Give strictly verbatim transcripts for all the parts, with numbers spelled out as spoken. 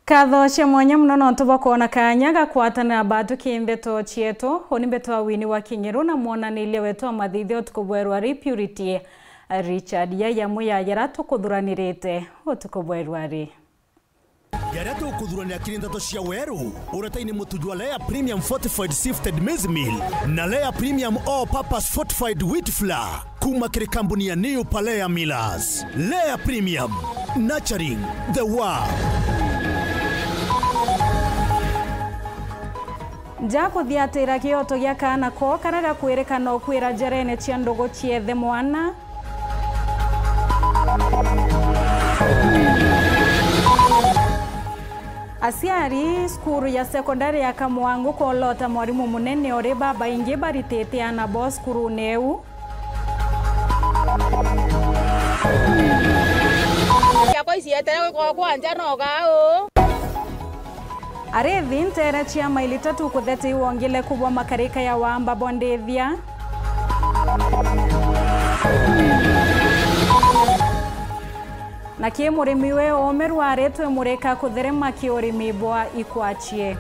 Nkatho cia mwanya mono nontu bwa kwona kaanya ga kwatanira batwi ki ndeto cietu. Uni mbetwa Winnie wa Kingiru na mwonaniria wetu wa mathithio utuku bwa rwari Purity Richard. Yaya muyayera tukuthuranirite utuku bwa rwari. Jaria tukuthuranira kiri ndeto cia weru, uretaini mutu jwa Lea Premium Fortified Sifted Maize Meal na Lea Premium All Purpose Fortified Wheat Flour. Kuma kiri kambuni ya New Palea Millers. Lea Premium, nurturing the world. Nja kuthiatira kioto gia kaana ko karia gakwirikana ukwira njarene cia ndugu ciethe mwana. Aciari cukuru ya sekondari ya Kamwangu kolota mwarimu munene uri babaingi baritite aana bo cukurune iu. Ciakwa icietere gwikwa kwanja no gau. Arithi ntere cia maili tatu kuthete iwongile kubwa makarika ya wamba bo ndithia. Na ki murimi we ome rwaritwe murika kutherema ki urimi bwa ikwachie.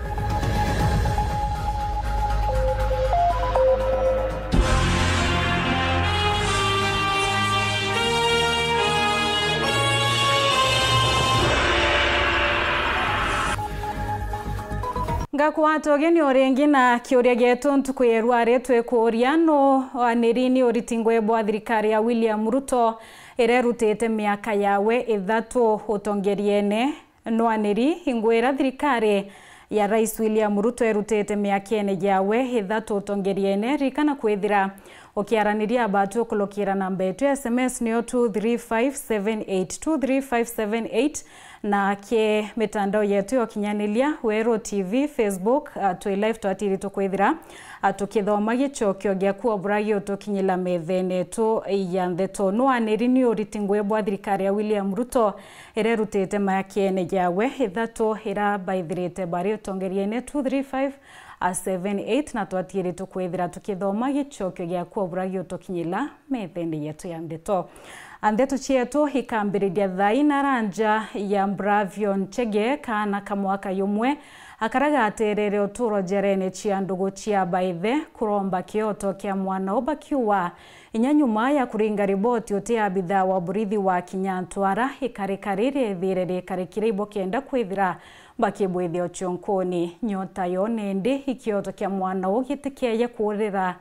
Ngakwata ugeni o ringi na kiuria gietu ntuku ya rwari twikuuria, nu aniri ni uriti ngui bwa thirikari ya William Ruto iria irutite miaka yawe ithatu utongeriene? Nu aniri ingwira thirikari ya Rais William Ruto irutite miakene yawe ithatu utongeriene? Ririkana kwithira ukiaraniria abatu ukulukira namba yetu ya S M S niyo two three five seven eight, two three five seven eight, na ki mitandao yetu ya ukinyaniria, Weru T V, Facebook, ah, twi live twatiri tukwithira, ah, tukithoma gicokio giaku o bura giutukinyila methene yetu ya ndeto. Nu aniri ni uriti ngui bwa thirikari ya William Ruto iria irutite miakene yawe ithatu iria baithirite bari utongeriene two three five seven eight, na twatigiritwe kwithira tukithoma gicokio giaku o bura giutukinyila methene yetu ya ndeto. A ndeto cietu ikambiriria thaa ina ranja ya Bravio Nchege, kaana ka mwaka yumwe, akaria gaterere uturo njarene cia ndugu cia baithe, kuromba kioto kia mwana u bakiuga, inya nyuma ya kuringa riboti uti abithaa wa borithi wa kinya ntwara, ikarika riria ithire rikarikire ibo kenda kwithira bakibwithia uchonkoni. Nyota yo nindi ikioto kia mwana u gitikeeje kuurira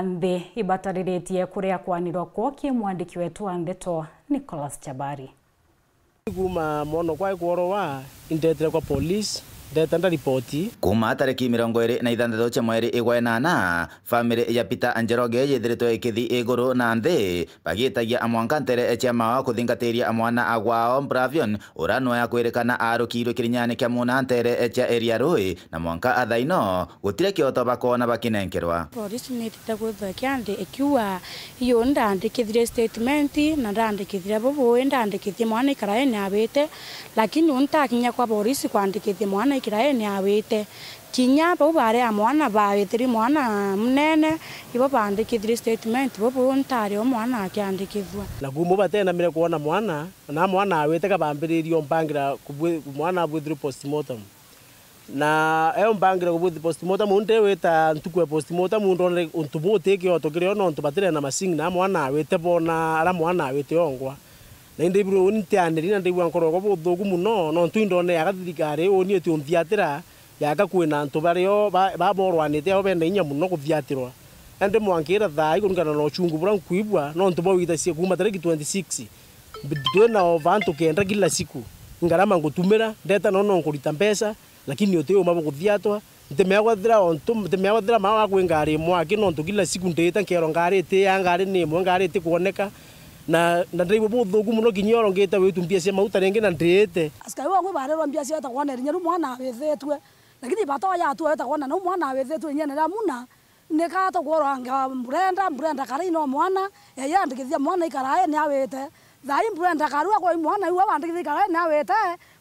nthi ibatariritie kuria kwanirwa kwo ki mwandiki wetu wa ndeto Nicholas Chabari. Kuuma mwono kwa ikworowa, indetire kwa police, ndeta ndaripoti. Kuuma tariki mirongo iri na ithanthatu cia mweri igwa inana, family ya Peter Njoroge yithiritwe ikithi iguru na nthi, bagitagia mwanka ntere cia mawa kuthingatiria mwana agwao Bravion, uria nwe akwirikana arukirwe kirinyani kia muna ntere cia Iria Rui, na mwanka athaino gutire kioto bakoona bakinenkerwa. Polisi nitite kwithwa kiandi ikiuga, iyo ndandikithire statement na ndandikithire bubu, indandikithie mwana ikaraene abite, lakini untakinya kwa polisi kwandikithia mwana ikiraene abite. Kinya bau baria mwana baitiri mwana munene, ibo bandikithire statement, bubu ntari o mwana akiandikithua. Na kuuma batenamire kwona mwana, na mwana awite kabambiririe umbangira kubwi-, mwana abwithirwe postmortem. Na eumbangira kubwithi postmortem, unte wita ntuku ya postmortem, ndonere untu buti kioto kirio nontu batirena masing na mwana awite bona ara mwana awite ongwa. Na indi buru uni ntianiri na ndigua nkoro yakwa buthuku muno, nontu indone yaga thirikari uni iti unthiatira, yaga kwina antu bario ba-, baborwanite ao bena inya muno kuthiatirwa. Indi mwankira thaa ii kuringana na uchungu buria nkwigua, nontu bwawitacia kuuma tariki twenty-six. Twina ova antu kenda kila siku. Ngarama ngutumira, ndeta nono nkurita mbeca, lakini uti uma bukuthiatwa. Ntimeagwa thira ontu, ntimeagwa thira maa wakwi ngari imwe aki nontu kila siku ndiite nkerwa ngari iti ya, ngari ni imwe, ngari iti kwoneka. Na, na ndaigua buthuku muno kinya oro ngite witu mbia cia mauta ringi na ndiite. Askari wangu barerwa mbia cia weta kwona rinya riu mwana awithitue. Lakini batoya atua weta kwona nau mwana awithitue inyene ria muna. Ni kaa tukworoanga mburenda, mburenda kara ino mwana, yeye andikithia mwana ikarae ni awite. Thaa ii mburenda karua kwa mwana iu wandikithia ikarae ni awite,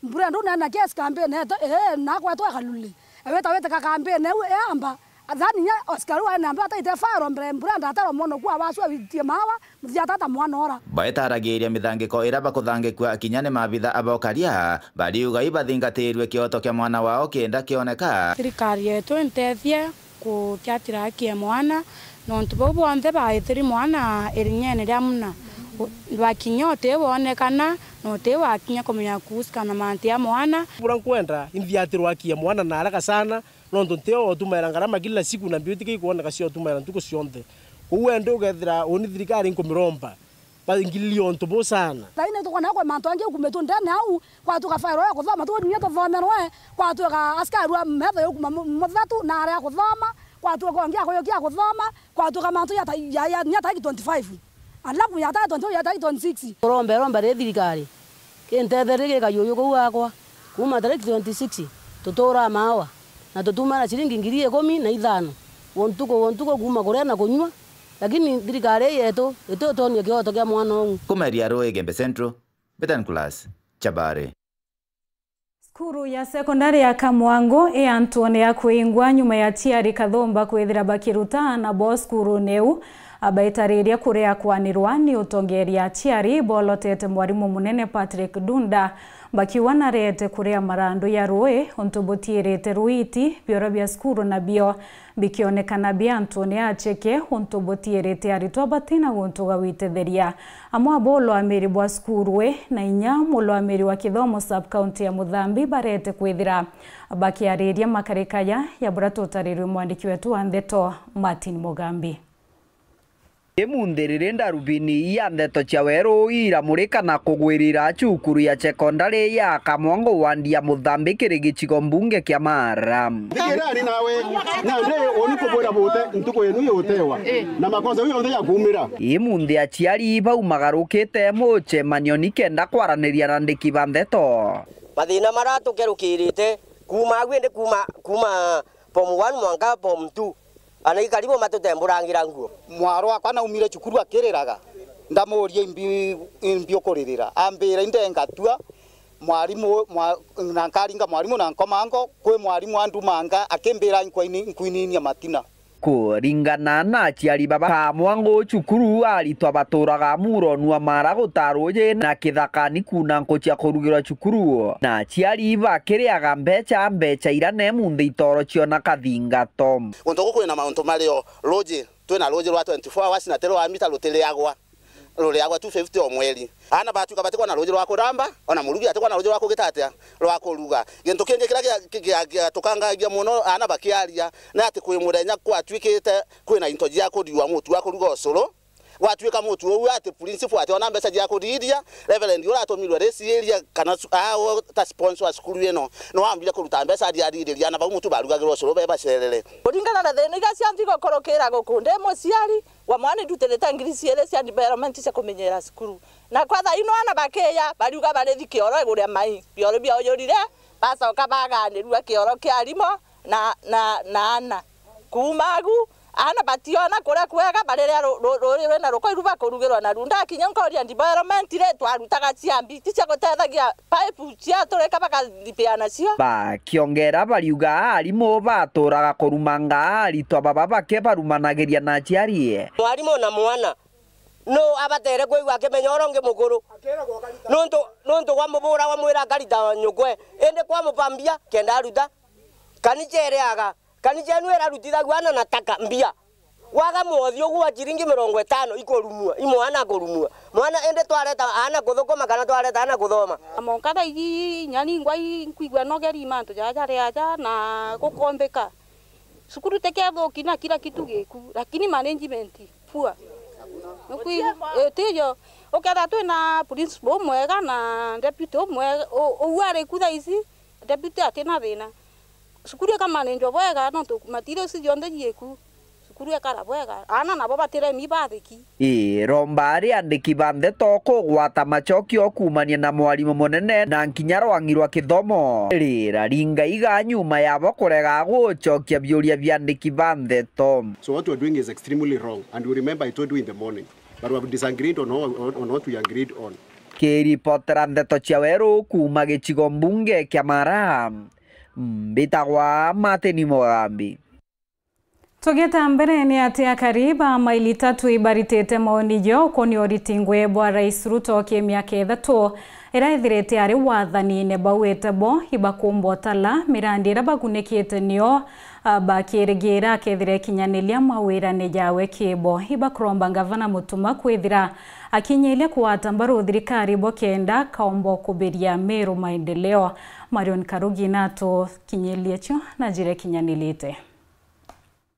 mburenda unena kiasi kambini yetu, ii, nakwa etwa Kaluli. Ewita witeka kambini iu iamba, Athani nya askari wae na mbata ite faro mbere mbura ndatero mono kwa wasu awitie mawa, muthiatata mwana ora. Baitaragiria mithangiko iria bakuthangikua kinya ni mabitha abokaria, bariuga ibathingatirue kioto kia mwana wao kienda kioneka. Thirikari yetu intethie kukiatira haki ya mwana, nontu bau bonthe baitiri mwana irinyene ria muna. U-, bakinya uti wonekana, na uti wakinya kumenya kuhusikana na mantu ya mwana. Bura nkwenda inthiatirwa haki ya mwana na haraka sana, nontu ntio utumaira ngarama kila siku na mbiu itike ikwoneka cia utumaira ntuku cionthe. Kou endi ugethira uni thirikari nkumiromba, bangililie untu buu sana. Thaini tukwona kwi mantu angi ukumitwe ndene au, kwatuka fairo ya kuthoma, tu nya tuthomerwe, kwatuka askari wa metho yukuma mu-, muthatu na aria kuthoma, kwatuka ungi akujukia kuthoma, kwatuka mantu ya ta-, ya, ya, nya taiki twenty-five. Alafu ya taiki twenty-five, ya taiki twenty-six. Kuromba, romba ri thirikari. Kintetherie gikayuyu kuu akwa. Kuuma tariki twenty-six, tuturaa maawa, na tutumara ciringi ngiri ikumi na ithano. Wontuku, wontuku kuuma kuria na kunyua, lakini thirikari ii yetu itutonia kioto kia mwana uu. Kumeria Rui, Gembe Central, Betan Class, Chabari. Cukuru ya sekondari ya Kamwango i antuone ya kwingwa nyuma ya aciari kathumba kwithira bakiruta aana bao cukurune iu, abaitariria kuria kwanirwa ni utongeria aciari bolotete mwarimu munene Patrick Dunda, bakiuga narete kuria marandu ya rui untu butiirite ruiti, bioro bia cukuru nabio bikionekana bi antuone ya acheke untu butiirite aritwa batina guntu gwa gwitetheria. Amwe abo ulwamiri bwa cukuru ii na inya mulwamiri wa kithomo sub-county ya Muthambi barete kwithira bakiariria makarika ya, ya bura tutarirwe mwandiki wetu wa ndeto Martin Mugambi. Imunthi riri ndarubini ya ndeto cia weru iramurika na kugwirira cukuru ya sekondari ya Kamwango wandi ya Muthambi kiri gicigo mbunge kia Mara. Thikirani nawe, na ndi uni kubwira bute ntuku yenu yutewa, na makosa uyu yonthe yakumira. Imunthi aciari baumagarukite mucemanio nikenda kwaraniria na andiki ba ndeto. Mathina maratukerukirite kuuma agu indi kuuma, kuuma form one mwanka form two. Ana ikaribu matutemburangira nguo. Mwaro wakwa naumire cukuru akiriraga, ndamuria, "Imbi, imbi ukuririra?" Ambira, "Inde ngatua mwarimu, mwa-, na nkaringa mwarimu na nkomango, kwi mwarimu andumanga, akimbira, 'Nkwaini-, nkwininia matina.'" Kuringana na aciari baba, Kamwango cukuru aritwa baturaga Muronu wa Mara guta ruuji na kithakani kuuna nku cia kurugirwa cukuru, na aciari bakiriaga mbeca, mbeca iria nemunthi itoro ciona kathingato. Guntu guku kwina mauntu mario ruuji, twina ruuji rwa twenty-four hours na ti rwa mita rutiriagwa, ruriagwa two fifty o mweri. Aana batwika batikwona ruuji rwa kuramba, ona murugi atikwona ruuji rwa kugita atia, rwa kuruga. Gintu kingi kiria gia-, gia-, gia-, giatukangagia muno aana bakiaria, ni ati kwi muthenya kwatwikite kwina into cia kuriua mutu wa kuruga ucuru, gwatwika mutu uu ati principal ationa mbeca cia kurithia, reverend uria atumirwe reciria kana su-, a, o, ta sponsor wa cukuru ino, no ambire kuruta mbeca aria aririria aana bau mutu barugagirwa ucuru be bacerere. Kuringana na thina iria cianthi gukurukira guku, ndi muciari wa mwana, indutirite ngiri ciiri cia development cia kumenyera cukuru. Na kwa thaa ino aana bakiya, bariuga barithi kioro iguru ya mai. Bioro biaujurire, bacoka baganirua kioro kia arimo na, na, na aana. Kuuma agu, aana bationa kuria kwega, bariria ru-, ru-, ruuri rwina rukoiru bakurugirwa naru. Ndakinya nkauria development ri, twarutaga ciambi, ti cia gutethagia pipe ciaturika bakathipia nacio. Bakiongera bariuga arimu baturaga kurumanga aritwa baba bake barumanagiria na aciari. Mwarimu na mwana, nu abatere kwigua akimenya uria ungi mukuru? Nuntu, nuntu kwa mubura wamwira akarita nyukwe, indi kwa mupambia kenda aruta. Kanicha iriaga, kanicha inu irarutithagua aana na taka mbia. Waga mwothi ugu wa ciringi mirongo itano ikurumua, i mwana akurumua. Mwana indi twareta aana kuthukuma kana twareta aana kuthoma? Monka thaa iji inya ningwa i-, nkwigua nogeri mantu jaja jari aja na gukombika. Cukuru tikethuki na kila kitu giku, lakini management poor. Nukwigua? Ii, tiyo. Ukethira twina principal umwega na deputy umwega, u-, uu ari ku thaa ici, deputy atina thina. Cukuru ikamanagwa bwega, nontu materials cionthe jieku. Cukuru ikara bwega, aana nabo batiremi bathiki. Ii, romba ari andiki ba ndeto kugwata macokio kuumania na mwarimu munene na nkinya rwang'i rwa kithomo riraringa iga nyuma yabo kurega gucokia biuria bia andiki ba ndeto. So what we're doing is extremely wrong, and you remember I told you in the morning, but we have disagreed on, on, on what we agreed on. Kiripotera ndeto cia weru kuuma gicigo mbunge kia Mara, mbitagwa Martin Mugambi. Tugita mbere, ni ati akari ba Maili Tatu ibaritite maoni jo ukonia uriti ngui bwa Rais Ruto ki miaka ithatu ira ithirite ari wathanine. Bauite bo ibakumba utala mirandi ira bagunikite nio, a, bakirigira akethira ikinyaniria mawirane jawe kibo. Ibakuromba Ngavana Mutuma kwithira akinyiria kugwata mbaru thirikari bo kenda kaomba kubiria Meru maendeleo. Marion Karugi natukinyirie cio na njira ikinyanirite.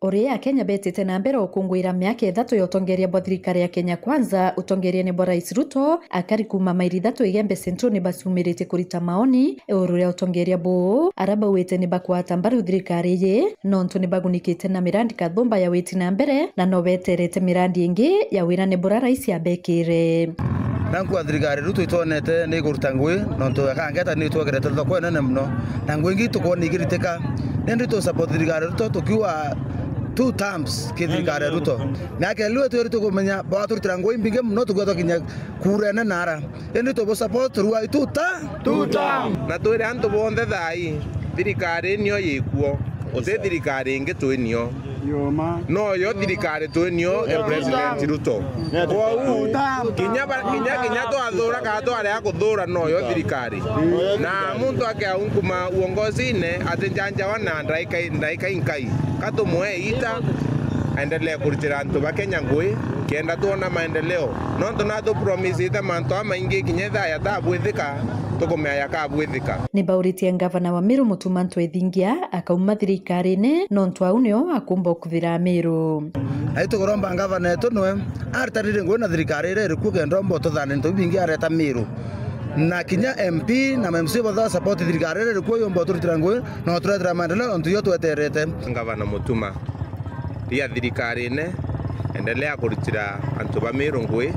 Uri Akenya betite na mbere ukungwira miaka ithatu ya utongeria bwa thirikari ya Kenya Kwanza, utongeriene bwa Rais Ruto, akari kuuma Maili Ithatu Igembe Central ni baciumiritie kurita maoni iguru ria utongeria buu, ara bauite ni bakwata mbaru thirikari iji, nontu ni bagunikite na mirandi kathumba ya witi na mbere, na no beterete mirandi ingi ya wirane bura rais abekire. Na nkua thirikari Ruto itwonete ni ikuruta ngui, nontu akangeta ni itwekerete thoko inene mono, na ngui ingi tukwona ikiritika. Nindi tu support thirikari Ruto tukiuga two terms ki thirikari ya Ruto. Miaka iliwe twiri tukumenya bwaturitira ngui mbingi mono, tukwetwa kinya kurene nara. Indi tubu support ruai two term. Two term. Na twire antu bonthe thai, thirikari nio yikuo, uti thirikari ingi twinio. Yoma. No yo thirikari twinio e President Ruto. Kwou, kinya ba-, kinya, kinya twathura kana twarega kuthura, no yo thirikari. Na muntu akeaunkuma uongozine atinjanjawa na ndaika, ndaika inkai. Katumwe ita, aendelee kuritira antu ba Kenya ngui, kenda twona maendeleo. Nontu natupromisite mantu amaingi, kinya ethira yatabwithika, tukumea yakabwithika. Ni bauritie ngavana wa Meru Mutuma M'Ethingia akauma thirikarine, nontu au nio akumba ukuthira Meru. Na itukuromba ngavana etu nwe aritarire ngui na thirikari iria iri kuo kenda omba ututhana into bibingi areta Meru. Na kinya M P na M C bonthe ba support thirikari iria iri kuo yomba uturitira ngui na uturetera maendeleo ontu yo tweterete. Ngavana Mutuma, ria thirikarine, endelea kuritira antu ba Meru ngui,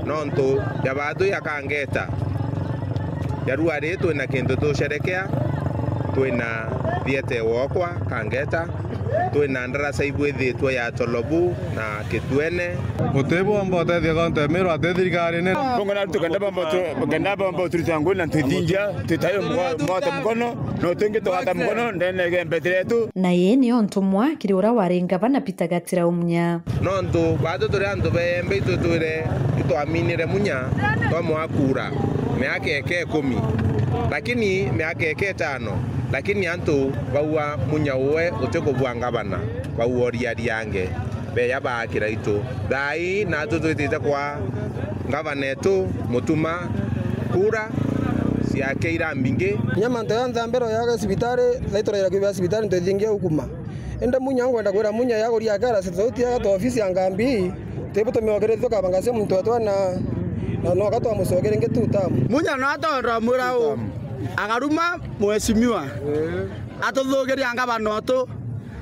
nontu ya batu ya Kangeta. Ya rua riri twina kintu tusherekea, twina thiete wokwa Kangeta, twina ndarasa ibwithitwe ya Tolobu na Kituene. Utibwomba utethia kaunti ya Meru ati thirikarine. Bongo na tukenda bomba tu-, kenda bomba uturita ngui na tuthingia, tutayo mwa-, mwata mkono, na utingi tugata mkono, ndene gembetire tu. Na ii nio ntumwa kiri uria wari ngavana Peter Gatira Umunya. Nontu batu turi antu beembe, itwe twire itwaminire Munya, twamwakura miaka eke ikumi, lakini miaka eke itano, lakini antu baua Munya uwe utikubua ngavana, baua uriariange, beya baakira itu. Thaai natu twitite kwa ngavana etu Mutuma kura ciake ira mbingi. Kinya mantu yonthe ya mbere ya cibitari, thaai turaira kiuga cibitari ntwithingia ukuma. Indi Munya, ngwenda kwira Munya yaguri akara sauti ya tu ofisi ya Ngambi, tibu tumiokeretie tukabanga cia muntu wetu na, na noka twamucokeria ingi two term. Munya no atonda mwira u, agaruma mheshimiwa. Atuthugiria ngavana utu.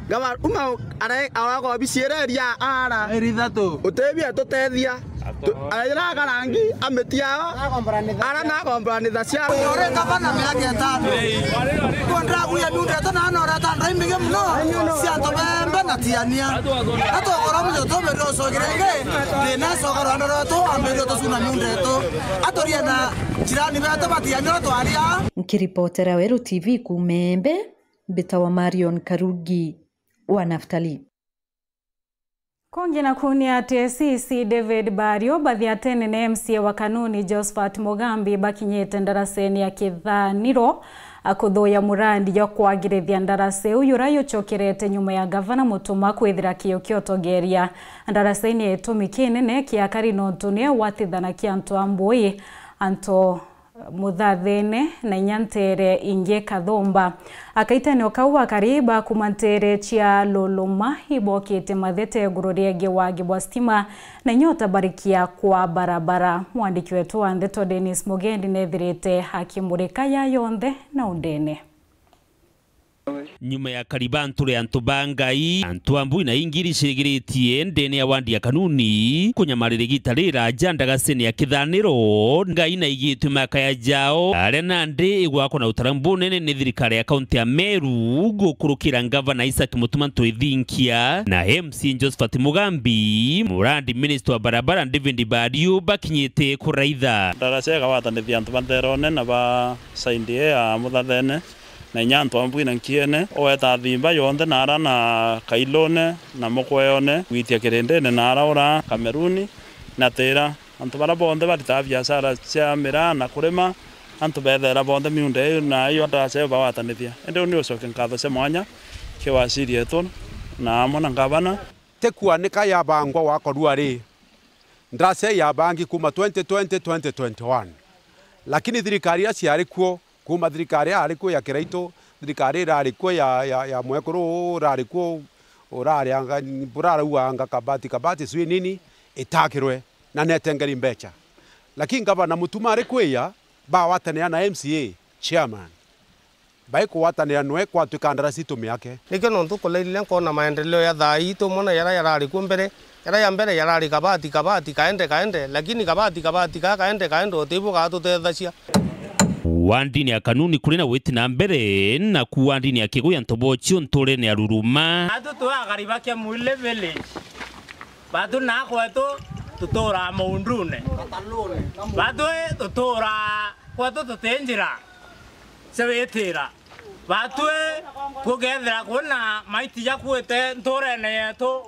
Ngavana uma are-, aragwa obisi iria iria ara. Iri ithatu. Utebia tutethia. Tu-, aira akarangi, amitiao, ara nakomboranitha cia. Ore ngavana miaka itano. Kwonda kuya miunda eto na noreta ndai mbingi muno cia antu bembe na tiania. Atogora mujo tobere ucogire ingi, thina icoka rwanda rwetu, ambirie tucuna miunda eto. Aturie na jirani betu batiania twaria. Nkiripotera Weru T V kuuma Embe, mbitawa Marion Karugi wa Naftali. Kungi naku ni ati S E C David Bario bathiatene na M C A wa Kanuni Josephat Mugambi bakinyite ndaraseni ya Kithaniro, a, kuthuya murandi jwa kwagirithia ndarasa iu, jura jucokerete nyuma ya Gavana Mutuma kwithira kiu kiotogeria ndaraseni ya itumi kinene kia akari nontu ni gwatithanakia antu a mbui, antu muthathene na inya nteere ingi kathumba. Akaitene o kau akari ba kuuma nteere cia Luluma ibokite mathete iguru riegie wagi bwa stima na inya utabarikia kwa barabara. Mwandiki wetu wa ndeto Dennis Mugendi nethirite akimurika ya yonthe na undene. Nyuma ya kariba nture antu ba Ngai, antu a mbui na ingiri cirigiritie ndene ya wandi ya Kanuni kunyamarira igita riraja ndagasene ya Kithaniro. Ngai na igitwe makaya jao, aria nandi igwakwa na utara bunene ni thirikari ya kaunti ya Meru, gukurukira ngavana Isaac Mutuma Ntwithinkia na M C A Josephat Mugambi, murandi minister wa barabara David Bario bakinyite kuraitha. Ndaraca igagwatanithia antu ba ntherone na ba side ya muthathene. Na inya antu a Mbwina nkiene, ugweta Thimba yonthe, na ara na Kailone, na Mukweone, gwitia Kirindine, na ara ura Kameruni, na Tira. Antu bara bonthe baritaga biashara cia miraa na kurima, antu beethera bonthe miunda iu, na iu ndaraca iu bagwatanithia. Indi uu ni ucokia nkatho cia mwanya ki waziri etu na amwe na ngavana. Ti kuanika yabangwa wakorua ri, ndaraca yabangi kuuma twenty twenty, twenty twenty-one. Lakini thirikari iria ciari kuo, kuuma thirikari yari kuo ya Kiraitu, thirikari irari kuo ya, ya, ya mwekuru uu urari kuo, urari anga, burarauga anga kabati, kabati sijui nini, itakirwe na netengeri mbecha. Lakini ngavana Mutuma ari kwia, bagwatanira na M C A chairman. Baikugwatanira nwe kwatuika ndarasi tumiake. Nikio nontu kulairire nkona maendeleo ya thaa ii tumwe na jaria jarari kuo mbere. Jaria ja mbere jarari kabati, kabati, kaende, kaende, lakini kabati, kabati gaa kaende, kaende, utibu gatutethacia. Wandini ya Kanuni kuri na witi na mbere, naku wandini ya Kiguya ntobochio nturene ya Ruruma. Atu twi akari ba Kiamwili village. Batu na kwetu tuturaa muundune. Batu tuturaa kwetu tuti njira cia witira. Batwi kugethira kwina maiti jakuite nturene yetu,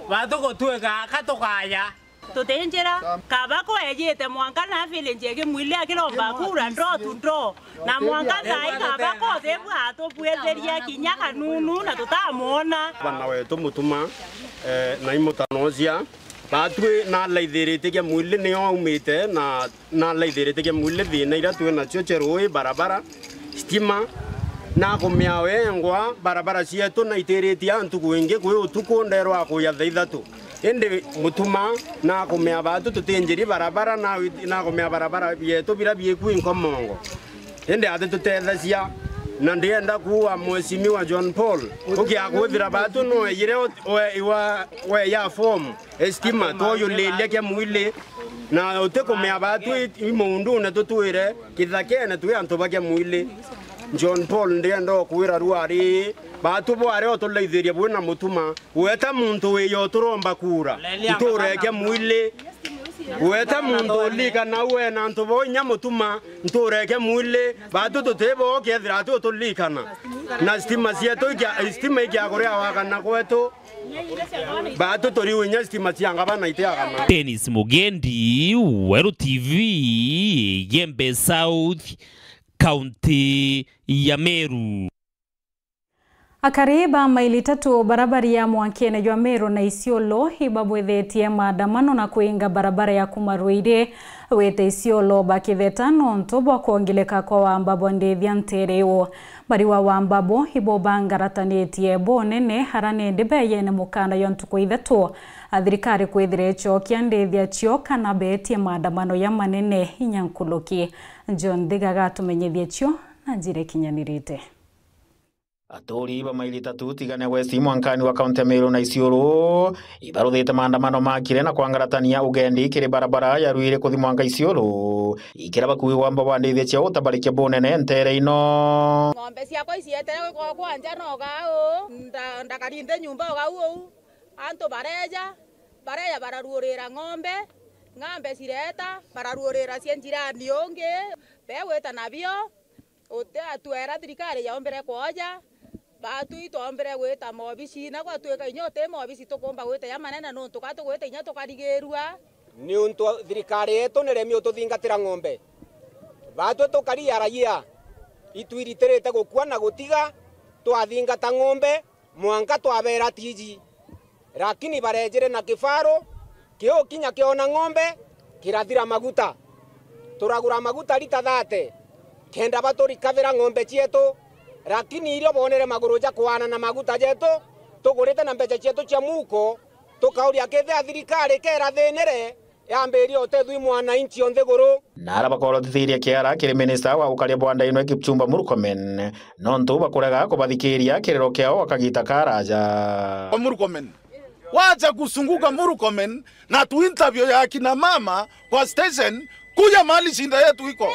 batu gutuika aka tukaya. Tuti njira, Kabako ejite mwanka na village ya Kimwili akiromba kura draw to draw. Na mwanka thaa ii Kabako utibwa atubwithiria kinya kanunu na tutamwona. Bana wetu Mutuma, eh, na imutanocia. Batwi nalaithiritie Kiamwili nio aumite, na nalaithiritie Kiamwili thina iria twi nacio cia ruui, barabara, stima. Nakumia wengwa barabara cietu naitiritie antu kwingi kwi utuku nderwa kuya thaa ithatu. Indi Mutuma nakumia batu tutinjiri barabara, na, nakumia barabara bietu bira bikwi nkomongo. Indi atitutethacia, na ndienda kuua Mheshimiwa John Paul, ukia kwithira batu nweyire we, wa, we ya form. Estima, twayulilia Kiamwili, na utikumea batu i, i muundune tutwire kithakene twi antu ba Kiamwili. John Paul, ndienda ukwira ruari, batu bwari utulaithirie bwina Mutuma, gweta muntu wiyo turomba kura, nture Kiamwili, gweta muntu ulikana we na antu bo inya Mutuma, nture Kiamwili, batu tutibo kethira ati utulikana. Na stima cietu ikia, stima ikia kuria wakana kwetu. Batu turiu inya stima cia ngavana itiagana. Dennis Mugendi, Weru T V, Igembe South, kaunti ya Meru. Akari ba maili tatu barabara ya mwankene jwa Meru na Isiolo ibabwithitie maandamano na kuinga barabara ya kuma Ruiri gwita Isiolo bakitheta nontu bwa kwongeleka kwa wamba bwa ndithia ntere iu. Bari wa wamba bo ibo bangaratanitie bunene ara nindi beyene mukanda jwa ntuku ithatu, a thirikari kwithira icokia ndithia cio kana beetie maandamano ja manene inya nkuruki. John Thiga agatumenyithia cio na njira ikinyanirite. Aturi ba maili tatu Tigania West mwankani wa kaunti ya Meru na Isiolo ibaruthite maandamano makire na kwangaratania ugendi kiri barabara ya Ruiri kuthi mwanka Isiolo. Ikira bakui wamba bwa ndithia cia utabarikia bunene ntere ino. Ng'ombe ciakwa icietere gwikwa kwanja na ugau, nda-, ndakarinde nyumba ugau uu. Antu bareja, bareja bararuurira ng'ombe, ng'ombe cireeta, bararuurira cia njirani ungi, begwita nabio. Uti atwera thirikari yaombire kwoja, batwi twombire gwita mobisi, na gwatwika inya uti mobisi tukumba gwita ja manene, nuntu ka tugwita inya tukarigirua. Niuntu thirikari yetu niremi ututhingatira ng'ombe. Batwi tukari ya raia, itwiritirite gukua na gutiga twathingata ng'ombe, mwanka twabera tiji. Lakini barejire na kifaru, kiu kinya kiona ng'ombe, kirathira maguta. Turagura maguta lita thate, kenda baturikavira ng'ombe cietu, lakini irio bonere maguru ja kwana na maguta jetu, tugurite na mbeca cietu cia muko, tukauria kethira thirikari kera thinire, yambirie utethwi mwananchi o nthiguru. Na ara bakorotithirie kiara kiri minista wa ukaria bwa ndainwe Kipchumba Murkomen, nontu bakurega kubathikiria kiriro kiao gwa kagita karaja. Kwa Murkomen. Wacha kusunguka Murkomen na tu interview ya akina mama kwa station, kuja mahali shinda yetu iko.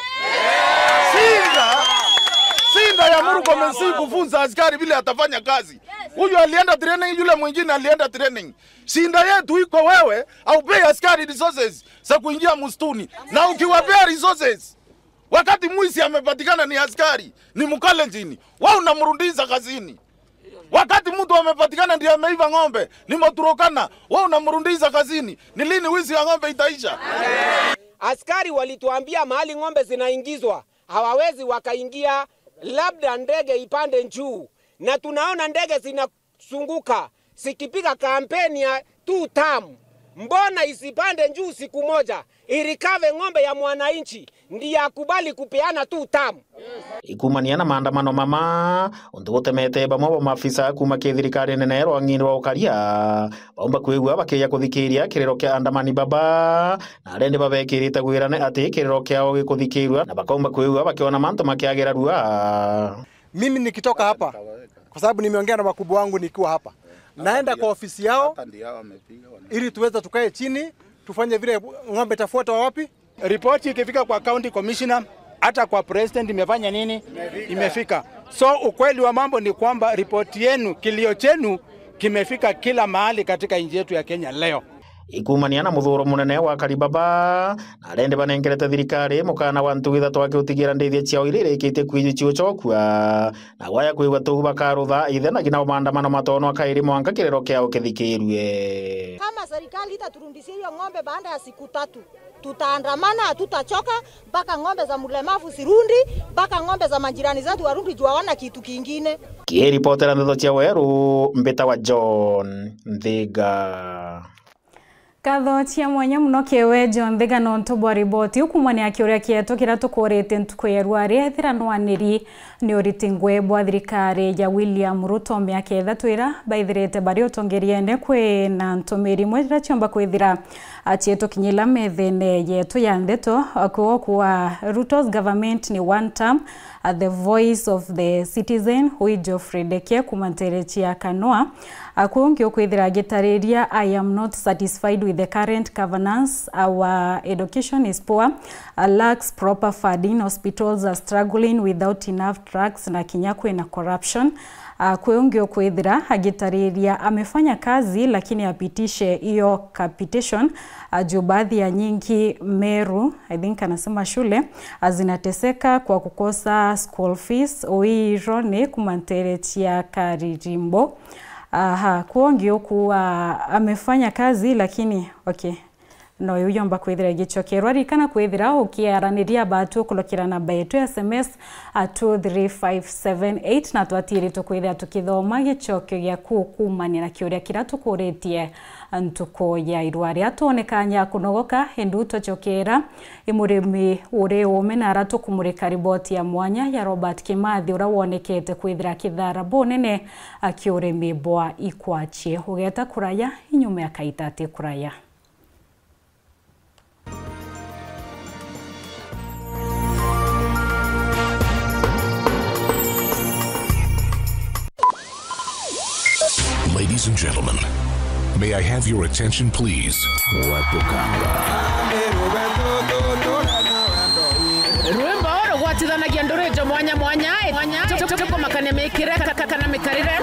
Shinda, shinda ya Murkomen si kufunza askari vile atafanya kazi. Huyu alienda training, yule mwingine alienda training. Shinda yetu iko wewe, au pay askari resources za kuingia msituni. Na ukiwapea resources, Wakati mwizi amepatikana ni askari, ni Mkalenjin, wewe unamrudisha kazini. Wakati mtu amepatikana ndiye ameiba ng'ombe, ni Mturkana, wewe unamrudisha kazini. Ni lini wizi wa ng'ombe itaisha? Askari walituambia mahali ng'ombe zinaingizwa, hawawezi wakaingia, labda ndege ipande juu. Na tunaona ndege zina zunguka zikipiga kampeni ya two term. Mbona isipande juu siku moja, irikave ng'ombe ya mwananchi, ndiye akubali kupeana two term? Ikumania na maandamano mama, untu gutemete bamwe ba maafisa kuma kithirikarine na rwang'i rwa ukaria, baumba kwigua bakeja kuthikiria kiriro kia andamani baba, na aria ndi babekirite gwirane ati kiriro kiao gikuthikirua, na bakaumba kwigua bakiona mantu makiagira rua. Mimi nikitoka hapa, kwa sababu nimeongea na wakubwa wangu nikiwa hapa, naenda kwa ofisi yao ili tuweze tukae chini, tufanye vile ng'ombe itafuatwa wapi. Ripoti ikifika kwa county commissioner, hata kwa president imefanya nini? Imefika. So ukweli wa mambo ni kwamba ripoti yenu, kilio chenu kimefika kila mahali katika nchi yetu ya Kenya leo. Ikumania na muthuro munene wa Karibaba, na aria ndi banengerete thirikari mukana wa ntugu ithatu aki utigira ndithia ciao iria irikitie kwijiciucokua, na gwaya kwigua tuu bakarutha ithe na ngina maandamano matonwa kairi mwanka kiriro kiao kithikirue. Kama serikali itaturudishia hiyo ng'ombe baada ya siku tatu, tutaandamana, hatutachoka, mpaka ng'ombe za mlemavu zirudi, mpaka ng'ombe za majirani zetu warudi juu hawana kitu kingine. Kiripotera ndeto cia Weru, mbita wa John Nthiga. Nkatho cia mwanya mono kiwe John Nthiga nontu bwa riboti iu kumania kiuria kietu kiria tukurite ntuku ya rwari. Ethira nwaniri ni uriti ngwe bwa thirikari ya William Ruto miaka ithatu iria baithirite bari utongeriene, kwi na ntumiri imwe iria ciomba kwithira acietukinyila methene yetu ya ndeto. Kwo kwa Ruto's government ni one term, uh, the voice of the citizen, wi Geoffrey Deke kuma ntere cia Kanua. Akuu ungi ukwithira agitariria, "I am not satisfied with the current governance. Our education is poor, uh, lacks proper funding, hospitals are struggling without enough drugs, na kinya kwina corruption." Akuu ungi ukwithira agitariria, "Amefanya kazi, lakini apitishe hiyo capitation, uh, juu baadhi ya nyingi Meru, I think anasema shule, uh, zinateseka kwa kukosa school fees." Wi Roni kuma ntere cia Karirimbo. Aha, kwongi ukuwa amefanya kazi, lakini, okay, no yomba kwithira igicokerwa. Ririkana kwithira ukiaraniria batu ukulukira namba yetu ya S M S at two three five seven eight, na twatiritwe kwithira tukithoma gicokio giaku kumania na kiuria kiria tukuritie ntuku ya irua. Ria twonekanya kunogoka, indi twacokera i murimi uri ume na ara tukumurika riboti ya mwanya ya Robert Kimathi, uria wonekete kwithira kithara bunene aki urimi bwa ikwachie. Ugeta kuraya, inyuma ya kaita ati kuraya. Ladies and gentlemen, may I have your attention, please? Watukanga. Rwimbo rugwatithanagia ndurijo mwanya mwanya, mwanya, tu-, tu-, tukumakania mikire ka-, ka-, kana mikarire.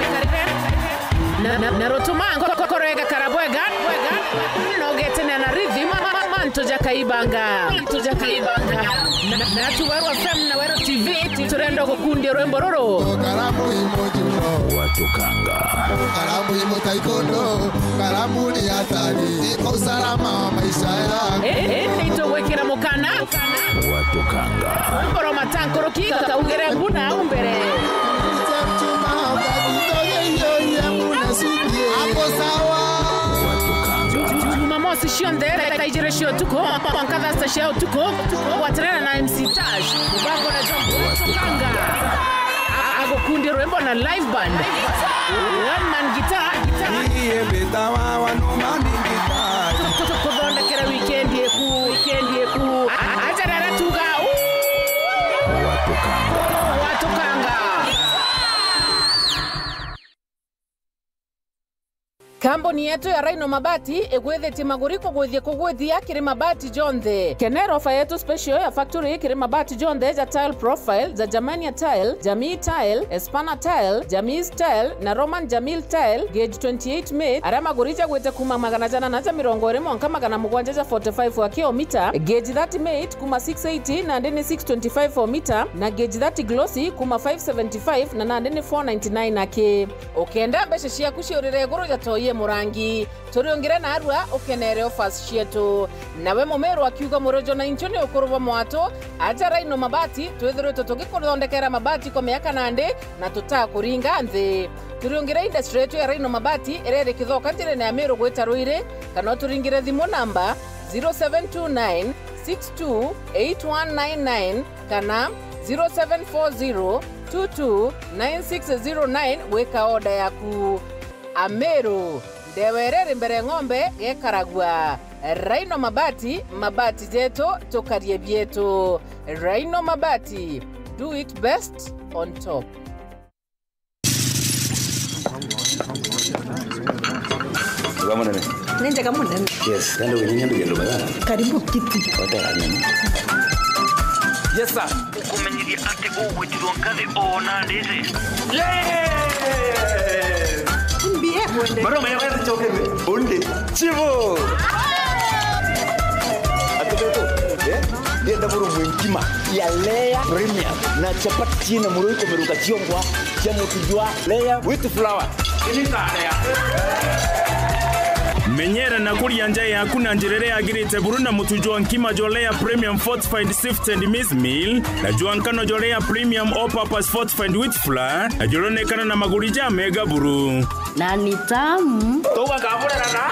Na, na, na rutuma nko-, ko-, korega karabwega, bwega. Nogete na, na rhythm, ma-, ma-, ma-, mantu jakaibanga. Mantu jakaibanga. Na, na, na tu Weru F M na Weru T V, turenda gukundia rwimbo ruru. Karamu imoji mno. Watukanga. Karamu imo taikondo, karamu ni hatari kwa usalama wa maisha yangu. Eh, eh, nitugwikira mukana. Watukanga. Rwimbo rwa matankuruki, kaugire mbuna au mbere. Hapo sawa. Watukanga. Jumamosi cionthe, thaa ijiri cia utuku, mwanka thaa sita cia utuku, gwatanira na M C Tash, mubango na John Watukanga. A-, agukundia rwimbo na live band. One man guitar. Iye mbitawa one man guitar. Tu-, tu-, tukuthondekera weekend yeku, weekend yeku. A-, aja rara tuga, "Uu!" Watukanga. Watukanga. Kambuni yetu ya Rhino Mabati igwithitie maguri kugwithia kugwithia kiri mabati jonthe. Kenera ofa yetu special ya factory kiri mabati jonthe ja tile profile, ja Germania tile, Jamii tile, Espana tile, Jamii tile na Roman Jamil tile, gauge twenty-eight mate, aria maguri jagwite kuma magana janana ja mirongo iri mwanka magana mugwanja ja forty-five wa kilomita, gauge thirty mate kuma six eighty nandi ni six twenty-five o mita, na gauge thirty glossy kuma five seventy-five na nandi ni four ninety-nine aki. Ukenda mbeca ciaku ciurire iguru ja toi e murangi, turiungire narua ukenere offers cietu. Nawe Mumiru akiuga, Murojo na inchu ni ukuru bwa mwatu, aja Rhino Mabati, twithiritwe tugikuthondekera mabati kwa miaka nandi na tutakuringa nthi. Turiungire industry yetu ya Rhino Mabati iria iri Kithoka njirene ya Miru gwita Ruiri, kana uturingire thimu namba zero seven two nine six two eight one nine nine kana zero seven four zero two two nine six zero nine gwika order yaku. Ameru, ndewa iria iri mbere ng'ombe gekaragua. Rhino Mabati, mabati jetu, tukarie bietu. Rhino Mabati, do it best on top. Wega munene. Ni njega munene. Yes, ndio wenye ndio ndio bana. Karibu kiti. Wata nini? Yes, sir. Ukumenyeria ati ugwitirwo ngathi ona nditi. Yes! Mbie kwende. Maroma ya wewe choke. Onde. Chivo. Atubeto. Eh? Ndienda buru mwenkima ya layer premium na chapati china muroi kumeruka chiongwa. Cia mutu jwa layer with flour. Menyera na kuria nja yaku na njira iria yagirite buru na mutu jwa nkima jwa layer premium fortified sifted maize meal na jwa nkano jwa layer premium all purpose fortified wheat flour na juronekana na maguri ja mega buru. Na ni tamu. Tuga kaburera na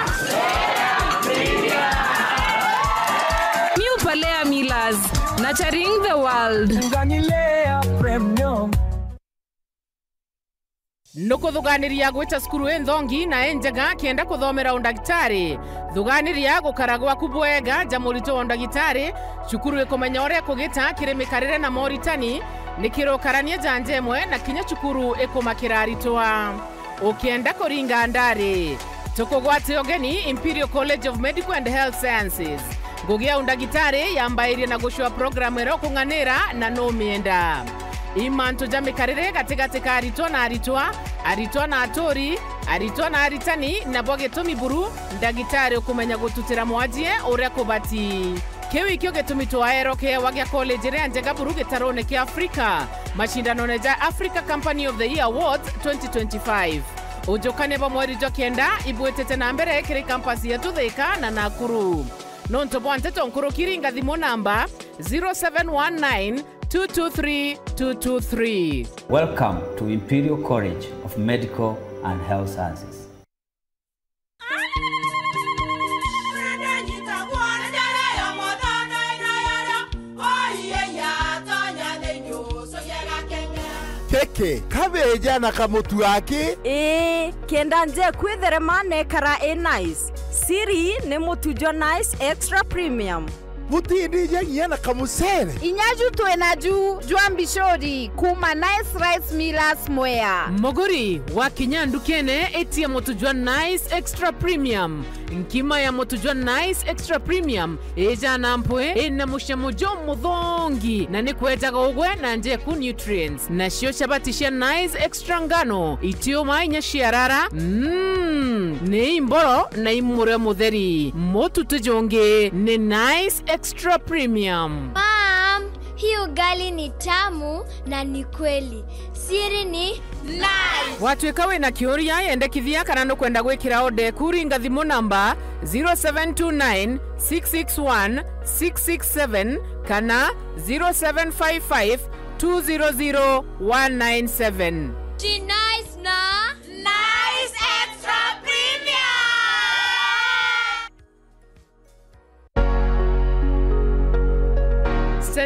New Palea Millers, nurturing the world. Ngani layer premium. Nukuthuganiria gwita cukuru inthongi na injega kenda kuthomera undagitari? Thuganiria gukara gwaku bwega ja murito wa undagitari. Cukuru ikumenya uria kugita kiri mikarire na moritani, nikirukarania ja njemwe na kinya cukuru ikumakira aritwa. Ukienda kuringa ndari, tukugwate ugeni Imperial College of Medical and Health Sciences. Ngugi ya undagitari yambairie na gucua programu iria ukung'anira na numienda. I mantu ja mikarire gatigati ka aritwa na aritwa, aritwa na aturi, aritwa na aritani, nabo gitumi buru ndagitari ukumenya gututira mwajie uria kubati. Kiu ikio gitumi twaerwa kiewa gia college iria njega buru gitarone kia Afrika, macindanone ja Africa Company of the Year Awards twenty twenty-five. Ujukania bwa mweri jwa kenda ibwitite na mbere kiri campus yetu Thika na Nakuru. Nontu bwa nteto nkuruki, ringa thimu namba zero seven one nine two two three two two three. Welcome to Imperial College of Medical and Health Sciences. Kiki kabeja na kamutu aki? Ii, kenda nje kwitherema nekara i nice. Siri ni mutu jwa Nice Extra Premium. Butindija nginya na kamucere. Inya ju twi naju jwa mbicuri kuma Nice Rice Millers Mwea. Muguri, wakinya ndukene, itia mutu jwa Nice Extra Premium. Nkima ya mutu jwa Nice Extra Premium ija na mpwi, ina mucamo jumuthongi, na ni kwejaga ugwe na njeku nutrients. Nacio chabati cia Nice Extra ngano, itiuma inya ciarara. Mm, ni imboro na imurio mutheri. Mutu ti jungi, ni Nice Extra Premium. Mom, hii ugali ni tamu na ni kweli. Siri ni Nice. Watwika wina kiuria, yendekithia kana nukwenda gwikira order eku, ringa thimu namba zero seven two nine six six one six six seven kana zero seven five five two zero zero one nine seven. Ti Nice na Nice Extra Premium.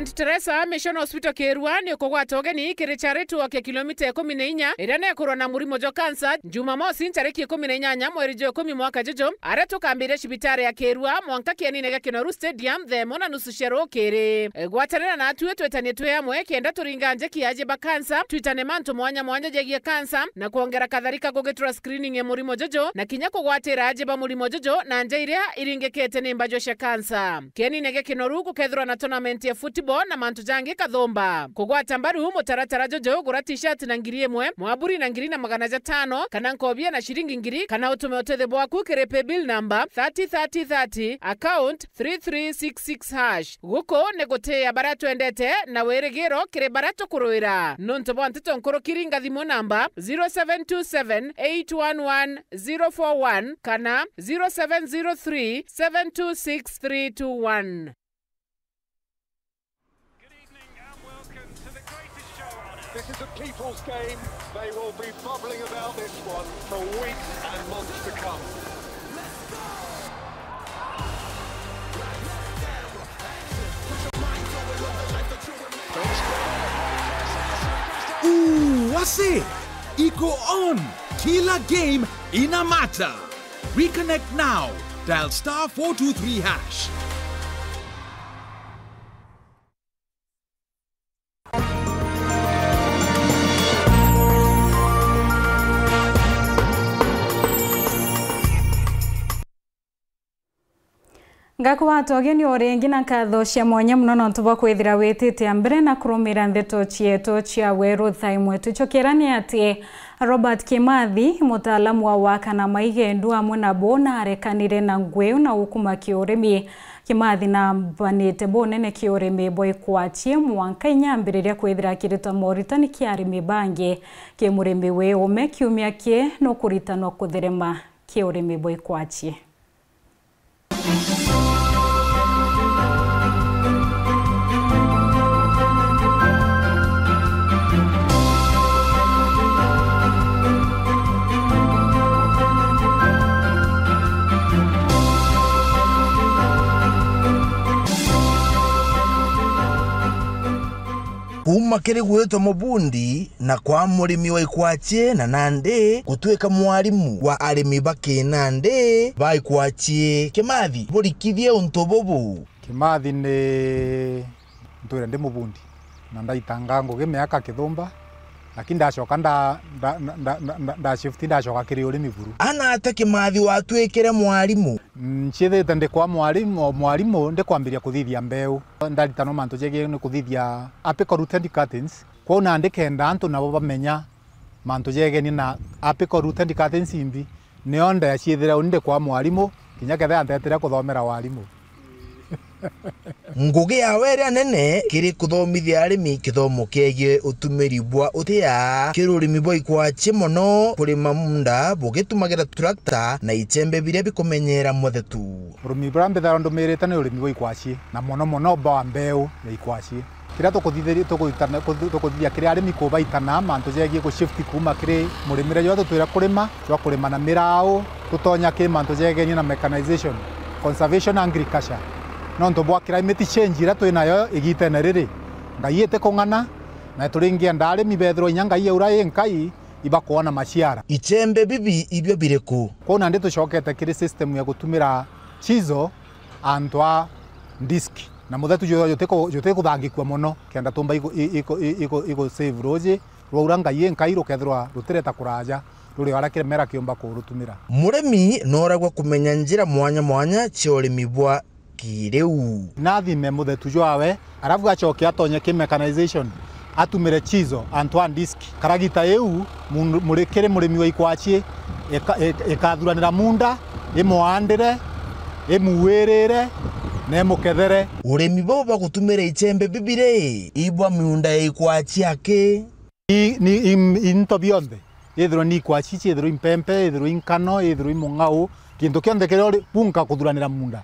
Saint Teresa Mission Hospital Kirua ni ukugwata ugeni kiri charity walk ya kilomita ikumi na inya iria nekurwa na murimo jwa kansa, Jumamosi ntariki ikumi na inyanya mweri jwa ikumi mwaka juju, aria tukambiria cibitari ya Kirua mwanka kienine gia Kinoru Stadium thaa imwe na nusu cia rukiri. Gwatanira natwi twitanie twi amwe kenda turinga njeki ya aji ba kansa, twitane mantu mwanya mwanya jegie kansa, na kwongera katharika kugitura screening ya murimo juju, na kinya kugwatira aji ba murimo juju na nja iria iringikite ni mbajwa cia kansa. Kienine gia Kinoru gukethirwa na tournament ya football na mantu jangi kathumba. Kugwata mbaru mutaratara juju, gura t-shirt na ngiri imwe, mwaburi na ngiri na magana jatano, kana nkobia na ciringi ngiri, kana utume utethio bwaku kiri paybill number thirty thirty thirty, account three three six six hash. Guku ni gutiia baria twendete na wirigiro kiri baria tukuruira. Nontu bwa nteto nkuru, kiringa thimu namba zero seven two seven eight one one zero four one kana zero seven zero three seven two six three two one. Good evening and welcome to the greatest show on earth. This is a people's game. They will be bubbling about this one for weeks and months to come. Ooh, wase! Iko on! Kila game ina matter! Reconnect now. Dial star four two three hash. Ngakugwata ugeni o ringi na nkatho cia mwanya mono nontu bwa kwithira witite a mbere na kurumira ndeto cietu cia weru thaa imwe. Tucokera ni ati Robert Kimathi, mutaalamu wa waka na maigendu amwe na bo, narekanire na ngui na ukuma kiurimi. Kimathi nambanite bunene kiurimi bwa ikwachie mwanka inya ambiriria kwithira akirita moritani kia arimi bangi. Ki murimi wi ume kiumia ki nukuritanwa kutherema kiurimi bwa ikwachie. Kuuma kiri gwitwa mubundi na kwa murimi wa ikwachie na nandi gutwika mwarimu wa arimi ba kinandi ba ikwachie. Kimathi, burikithie untu bubu. Kimathi ni ntwire ndi mubundi na ndaitanga ngugi miaka kithumba, lakini ndacoka nda, nda, nda, nda, nda, nda shift ndacoka kiri urimi buru. Anate Kimathi watwikire mwarimu? Ncithite ndi kwa mwarimu, mwarimu ndikwambiria kuthithia mbeu. Ndaritanwa mantu jegie ni kuthithia apical rooted cuttings. Kwou nandi kenda antu nabo bamenya mantu jegeni na apical rooted cuttings imbi, nio ndeeciithira uni ndi kwa mwarimu, kinya kethira antetire kuthomera warimu. Ngugi yawe iria nene kiri kuthomithia arimi kithomo kiegie utumiri bwa utia kiri urimi bwa ikwachie mono kurima munda bugitumagira tractor na ichembe biria bikumenyera muthetu. Urimi buria mbithairwa ndumirite ni urimi bwa ikwachie, na mono mono bwa mbeu ya ikwachie. Kiria tukuthithiria, tukuthithia kiri arimi kubaitana mantu jegie ku shift kuuma kiri murimire jwa tutwira kurima, jwa kurima na mirau, tutonya kiri mantu jegenie na mechanization, conservation agriculture. Nontu bwa climate change iria twinayo igitene riri, Ngai itikung'ana, na turingienda arimi bethirwa inya Ngai aura inkai ibakwona maciara. Ichembe bibi ibio biriku? Kwou nandi tucokete kiri system ya gutumira chisel antu a disc, na muthetu ju-, jutiku-, jutikuthangikua mono, kenda tumba igu-, i-, igu-, i-, igu-, igu save ruuji rwaura Ngai inkai rukethirwa rutireta kuraja, ruri o aria kimera kiumba kurutumira. Murimi nooragwa kumenya njira mwanya mwanya cia urimi bwa kiriu. Nathime muthetu jwawe, arafu acoke atonye ki mechanization, atumire chisel antu a disc. Karagita iu, mundu, muri-, kiri murimi wa ikwachie, ika-, ik-, ikathuranira munda, imwandire, imuwirire, na imukethere. Urimi buu bwa gutumira ichembe bibi ri, ibwa miunda ya ikwachie aki? I, ni, i, into bionthe, ithirwe ni ikwachie, ithirwe i mpempe, ithirwe i nkano, ithirwe i mung'au, kintu kionthe kiria uri bunka kuthuranira munda,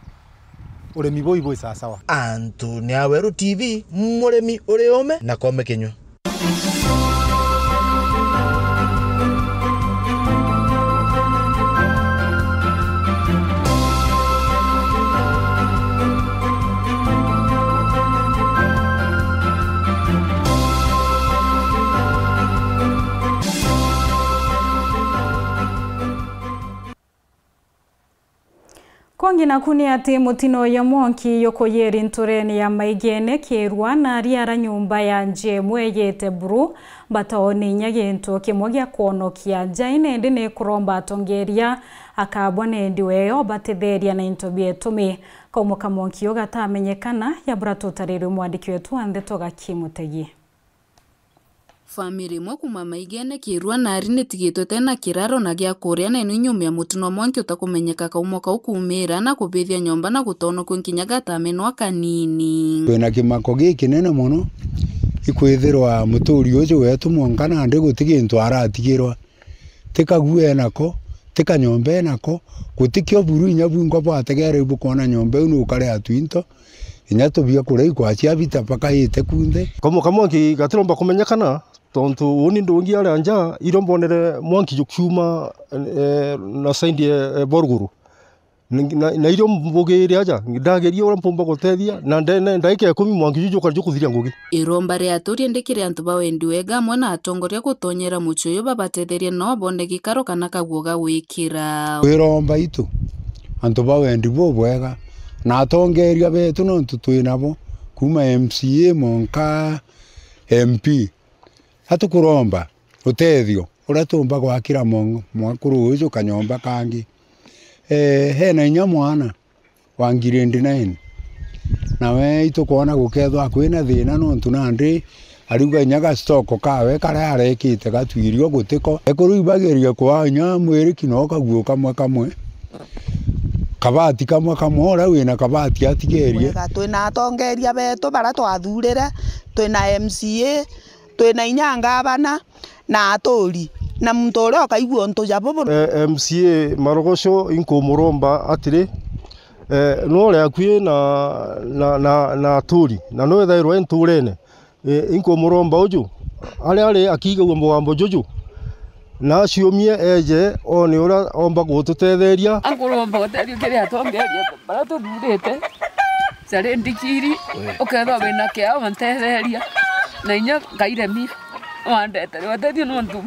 urimi buu ibwi sawasawa. Anthony Aweru T V, murimi uri ume na koome kinyua. Kongi naku ni ati mutino ya mwanki yukuyiri nturene ya Maigene Kirwa na ariara nyumba ya nja imwe yite buru, bataona inya gintu kimwe gia kwonokia nja, indi ni kuromba atongeria akabwa ni ndiwe obatetheria na into bietumi. Kaumo ka mwanki ugatamenyekana, ya bura tutaririe mwandiki wetu wa ndeto Gaki Mutegi. Famiri imwe kuuma Maigene Kirwa nari nitigitwe tena kiraro na gia kuria, na ino inyuma ya mutino mwanki utakumenyeka kaumo kau kuumira na kubithia nyomba na gutonokua nkinya gatamenwa kanini. Twina kimako gikinene mono, ikwithirwa muturi uju wetu mwanka nandi guti gintu aratigirwa. Ti kaguo enako, ti kanyomba enako, guti kio buru inya bwingwa bwategeere bukwona nyomba iu nukare atu into, inya tubia kuria ikwacia bita bakaite kunthe. Kaumo ka mwanki gatiromba kumenyekana, tontu uni ndungi aria nja, irio mbonere mwanki jukiuma, eh, na side, eh, Boruguru. Na, na, na irio mbugire aja, ndageria uria mpumba gutethia, na ndene ndaika ikumi mwanki juju jukari jukuthiria ngugi. Iromba ria aturi indi kiri antu ba wendi wega amwe na atongoria gutonyera mucii uyu babatetherie no bone gikaro kana kaguo ga gwikira. Kwiromba itu, antu ba wendi bubwega, na atongeria betu nontu twi nabo, kuuma M C A mwanka M P. Atukuromba utethio uria tuumba gwakira mwa-, mwakuru uju kanyomba kangi. Eh, hena inya mwana wa grade nine. Nawe itukwona gukethwa kwina thina nontu nandi ariuga inya gastoko kawe karia arekite gatwirio gutiko. Ekuru ibageria kwaa inya mwiriki no kaguo kamwe kamwe. Kabati kamwe kamwe, uria wina kabati atigerie. Wega, twina atongeria betu baria twathurire, twina M C A, twina inya ngavana, na aturi, na muntu uria ukaigua untu ja bubu. Eh, M C A Marogoco inkumuromba atiri, eh, nore akui na, na, na, na aturi, na nwethairwa i nturene. Eh, inkumuromba uju, aria ari akiigagua mugambo juju, na aciumie eje one uria omba gututetheria. Nkuromba utethio kiri atongeria baria tuthurite. Jari ndikiri, ukethwa wina kiao, ntetheria. Na inya nkairemia, wandetere utethio nontu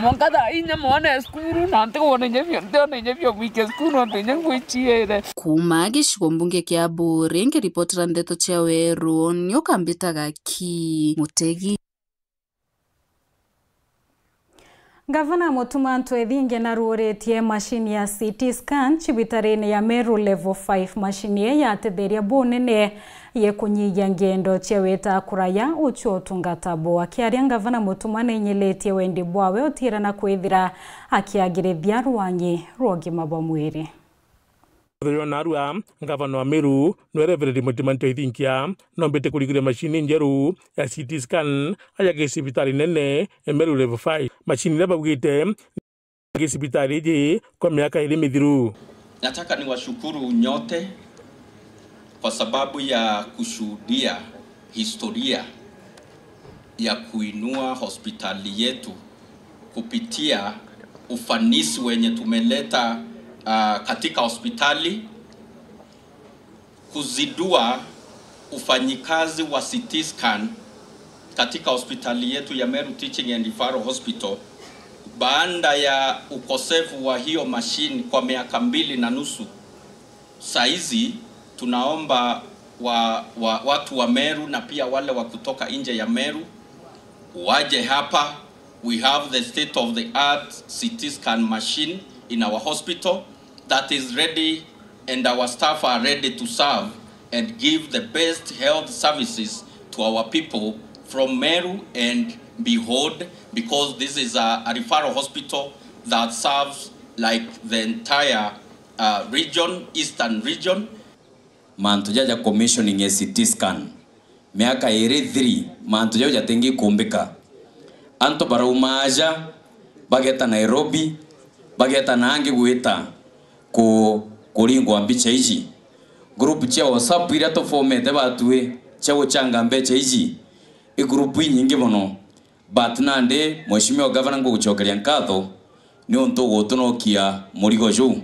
mwanka thaa inya mwana e cukuru, na ntikwona inya bio, ntiona inya bio mwike cukuru, nontu inya ngwiciire. Kuuma gicigo mbunge kia Buuri, nkiripotera ndeto cia Weru, ni ukambitaga Ki Mutegi. Ngavana Mutuma M'Ethingia naruuritie mashini ya C T scan cibitarine ya Meru Level five. Mashini ii yatetheria bunene ye kunyihia ngendo cia wita kuraya ucio utungata bo. Akiaria, Ngavana Mutuma nainyilitie wendi bwawe utiira na kwithira akiagirithia rwangi rwa ugima bwa mwiri. Thiriona narua, ngavana wa Meru, nwe Reverend Mutuma M'Ethingia, nombite kurigire mashini njeru ya C T scan aja gi cibitari nene ya Meru Level five. Mashini iria baugite gi cibitari iji kwa miaka iri mithiru. Nataka niwashukuru nyote kwa sababu ya kushuhudia historia ya kuinua hospitali yetu kupitia ufanisi wenye tumeleta, ah, katika hospitali, kuzindua ufanyikazi wa C T scan katika hospitali yetu ya Meru Teaching and Referral Hospital. Baada ya ukosefu wa hiyo machine kwa miaka mbili na nusu, saizi tunaomba wa, wa, watu wa Meru na pia wale wa kutoka nje ya Meru waje hapa. We have the state of the art C T scan machine in our hospital that is ready, and our staff are ready to serve and give the best health services to our people from Meru and behold, because this is a, a referral hospital that serves, like, the entire, uh, region, eastern region. Mantu jaja commissioning ya C T scan, miaka iri, three, mantu jau jatingikumbika. Antu barauma aja, bageta Nairobi, bageta na angi gwita ku-, kuringwa mbicha iji. Group cia WhatsApp iria tufomete batwi cia guchanga mbecha iji, i group inyingi mono. But nandi, Mheshimiwa Governor, ngugucokeria nkatho niuntu ugutunokia murigo juu.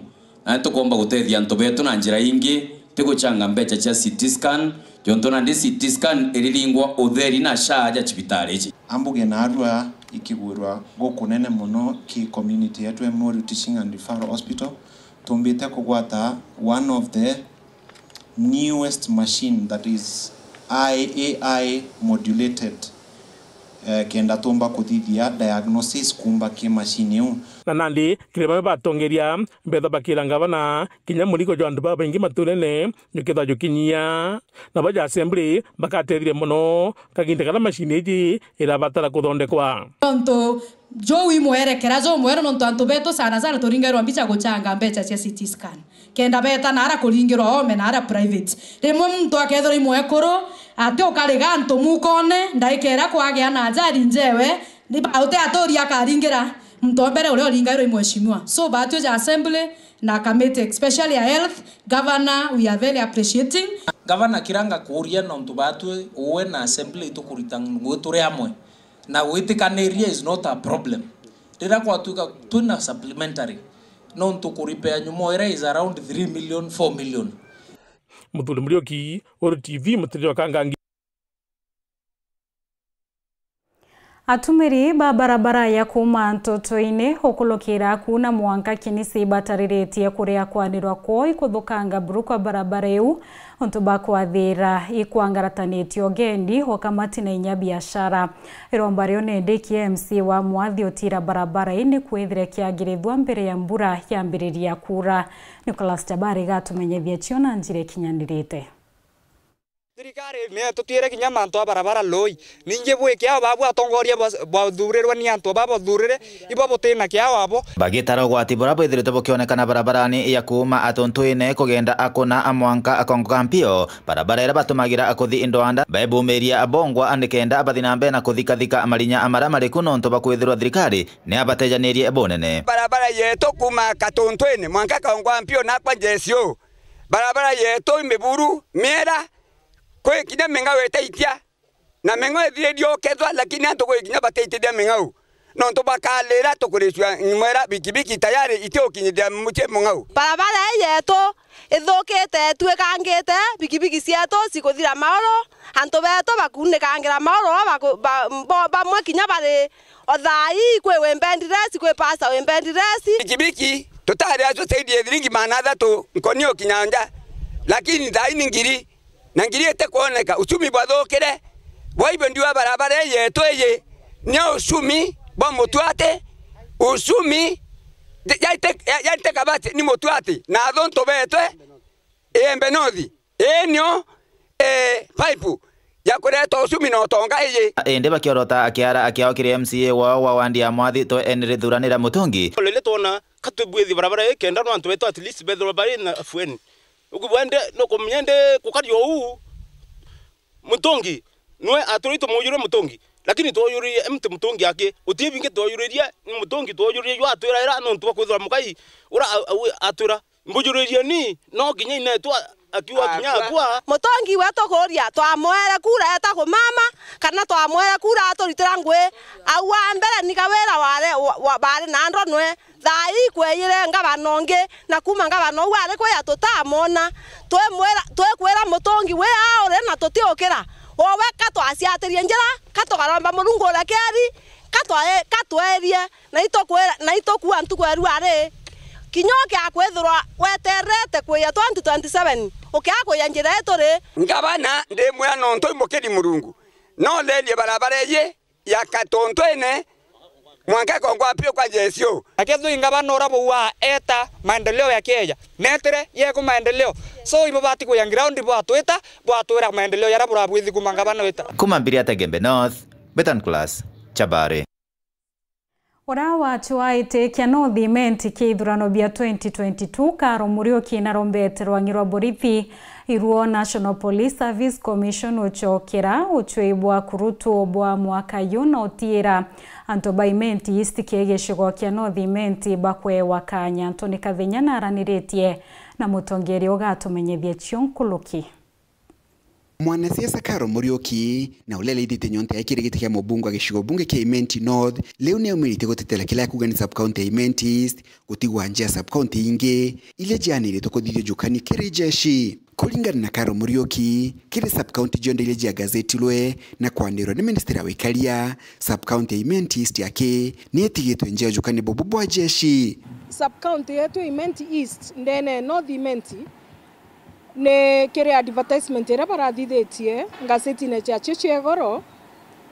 Na nitukwomba gutethia antu betu na njira ingi, ti guchanga mbecha cia C T scan, jontu nandi C T scan iriringwa utheri na SHA ja cibitari iji. Ambuge narua ikigwirwa gukunene mono ki community yetu ya Meru Teaching and Referral Hospital, Tumbite kugwata one of the newest machine that is A I modulated, eh, kenda tumba kuthithia diagnosis kumba ki machine iu. Na nandi kiri bamwe batongeria mbetha bakira ngavana kinya murigo jwa antu babaingi maturene jukethwa jukinyia. Nabo ja assembly bakatethire mono kaginda karia machine iji irabatara kuthondekwa. Nontu juu imwerekera jumweru, nontu antu betu sana sana turingairwa mbicha guchanga mbecha cia C T scan. Kenda beta naara kuringirwa ome naara private. Rimwe muntu akethirwa imwekuru, ati ukariga antu mukone, ndaika iria kwagea na ajali njewe, ni ba-, uti aturi akaringira muntu wa mbere uria uringairwa i mheshimiwa. So, batwi ja assembly na committee, especially ya health, governor, we are very appreciating. Gavana, kira ngakuria nontu batwi uwe na assembly itukurita ngugi turi amwe. Na gwitikaniria is not a problem. Riria gwatuika twina supplementary, nontu kuripea nyumo iria is around three million, four million. Muthuri Muriuki, Uru T V, Mutiriri wa Kangangi. Atumiri ba barabara ya kuuma Ntotoine ukulukira kuuna mwanka Kinisi batariritie kuria kwanirwa kwoo ikuthukanga buru kwa barabara iu, untu bakwathira ikwangaratanitio ugendi, ukamati na inya biashara. Iromba riu ni ndiki ya M C A wa Mwathi utira barabara ii ni kwithire kiagirithua mbere ya mbura yambiriria kuura. Nicholas Jabari gatumenyethia cio na njira ikinyanirite. Thirikari ni tutwire kinya mantu a barabara lui. Ningi bwi kiao babu atongoria bwa-, bwathurirwe ni antu baba bathurire, ibo butina kiao abo. Bagitara ugwati buria bwithiritwe bukionekana barabarani ya kuuma Atuntwine kugenda Akuna a mwanka Akongo Kampio, barabara iria batumagira kuthi Ndwanda, bebumiria abongwa nikenda bathi na mbere na kuthikathika marinya maria mari ku nontu bwa kwithirwa thirikari ni abatejanirie bunene. Barabara yetu kuuma Katuntwine mwanka Akongo Kampio nakwa Jesio. Barabara yetu i miburu, miera, kwi kinya ming'au itaitia, na ming'au ithiririe ukethwa, lakini antu kwi kinya bataitithia ming'au. Nontu bakalira tukuricua mwera bikibiki tayari itiukinyithia mucii mung'au. Barabara ii yetu ithukite, itwikangite, bikibiki cietu cikuthira maoro, antu betu bakuunikangira maoro, baku-, ba-, bo-, bamwe kinya bari o thaa ii kwi wi mbendires, kwi pasta wi mbendires. Bikibiki tutari atusaidie thiringi magana athatu nkoni ukinya nja, lakini thaa ii ni ngiri. Na ngiri itikwoneka, uchumi bwathukire. Bwa hivyo ndiwa barabara ii yetu iji, ni uchumi bwa mutuati, uchumi, ya ite-, ya, ya ite kabati ni mutuati, na athuntu betwe, Iembe North, ii nio, eh, pipe ya kureta uchumi na utonga iji. Indi bakiorota akiara akiao kiri M C A wao wa wandi ya Mwathi to eniri thuranira Mutungi. Riria twona ka tubwithi barabara ii kenda no antu betu at least bethirwa bari na afueni. Ukubwa ndi, nukumenya ndi kukaria uu, Mutungi, nwe aturi tumujurire Mutungi, lakini twojuririe empty Mutungi aki, uti bingi twojuririe, ni Mutungi twojuririe jwa atwira ira nontu bwa kwithirwa mukai, ura a-, a-, atwira, mbujuririe ni, no kinya inetu a-, akiuga kinya akua. Mutungi we tukuria, twamwere kura eta kumama, kana twamwere kura aturitira ngui, au wa mbere ni kawira ware, wa, wa, bari na ndonwe, Thaa ii kweyire ngavana ungi, na kuuma ngavana uu ari kuya tutamwona. Twimwira, twikwira Mutungi wi aa uri na tutiukira. Wowe ka twaciatirie njira, ka tukaromba Murungu urekeri, ka twae-, ka twerie, na itukwira, na itukua ntuku erua ari. Kinya ukia kwithirwa weterete kwia twenty twenty-seven, ukia kwia njira ii turi. Ngavana, ndimwira nontu imukiri Murungu, no nderie barabara iji ya Katuntwine, mwanka Kongwa Mpio kwa Jesu. Akethwa ingavana ura bauaa eta maendeleo ya Kenya, netire yeku maendeleo. So, ibabati kuya ground bwatwita, bwatwira maendeleo yara burabwithi kuma ngavana wita. Kuma Mbiria Tegembe North, Betan Class, Chabari. Ura wachwaite kia North Imenti kia ithurano bia twenty twenty-two, Karo Muriuki narombete rwang'i rwa borithi. Iruo National Police Service Commission uchokera uchwei bwa kurutwo bwa mwaka yu na utiira antu ba Imenti East ki gicigo kia North Imenti bakwewa kanya. Anthony Kathenya naraniritie na mutongeria ugatumenyethia cio nkuruki. Mwanasiasa Karo Muriuki, na uria araithitie nyonta yake kiri giti kia mubunge wa gicigo bunge kia Imenti North, riu ni aumiritie gutetera kiria akuga ni sub-county ya Imenti East, gutigwa nja ya sub-county ingi, iria cianiritwe kuthithio njukani kiri jeshi. Kuringana na Karo Muriuki, kiri sub-county cionthe iria cia gazetirwe na kwanirwa ni ministry ya wikaria, sub-county ya Imenti East yaki ni itigitwe nja ya ujukani bubu bwa jeshi. Sub-county yetu ya Imenti East, ndene North Imenti, ni kiri advertisement iria barathithitie ngazetine ciacio cia igoro,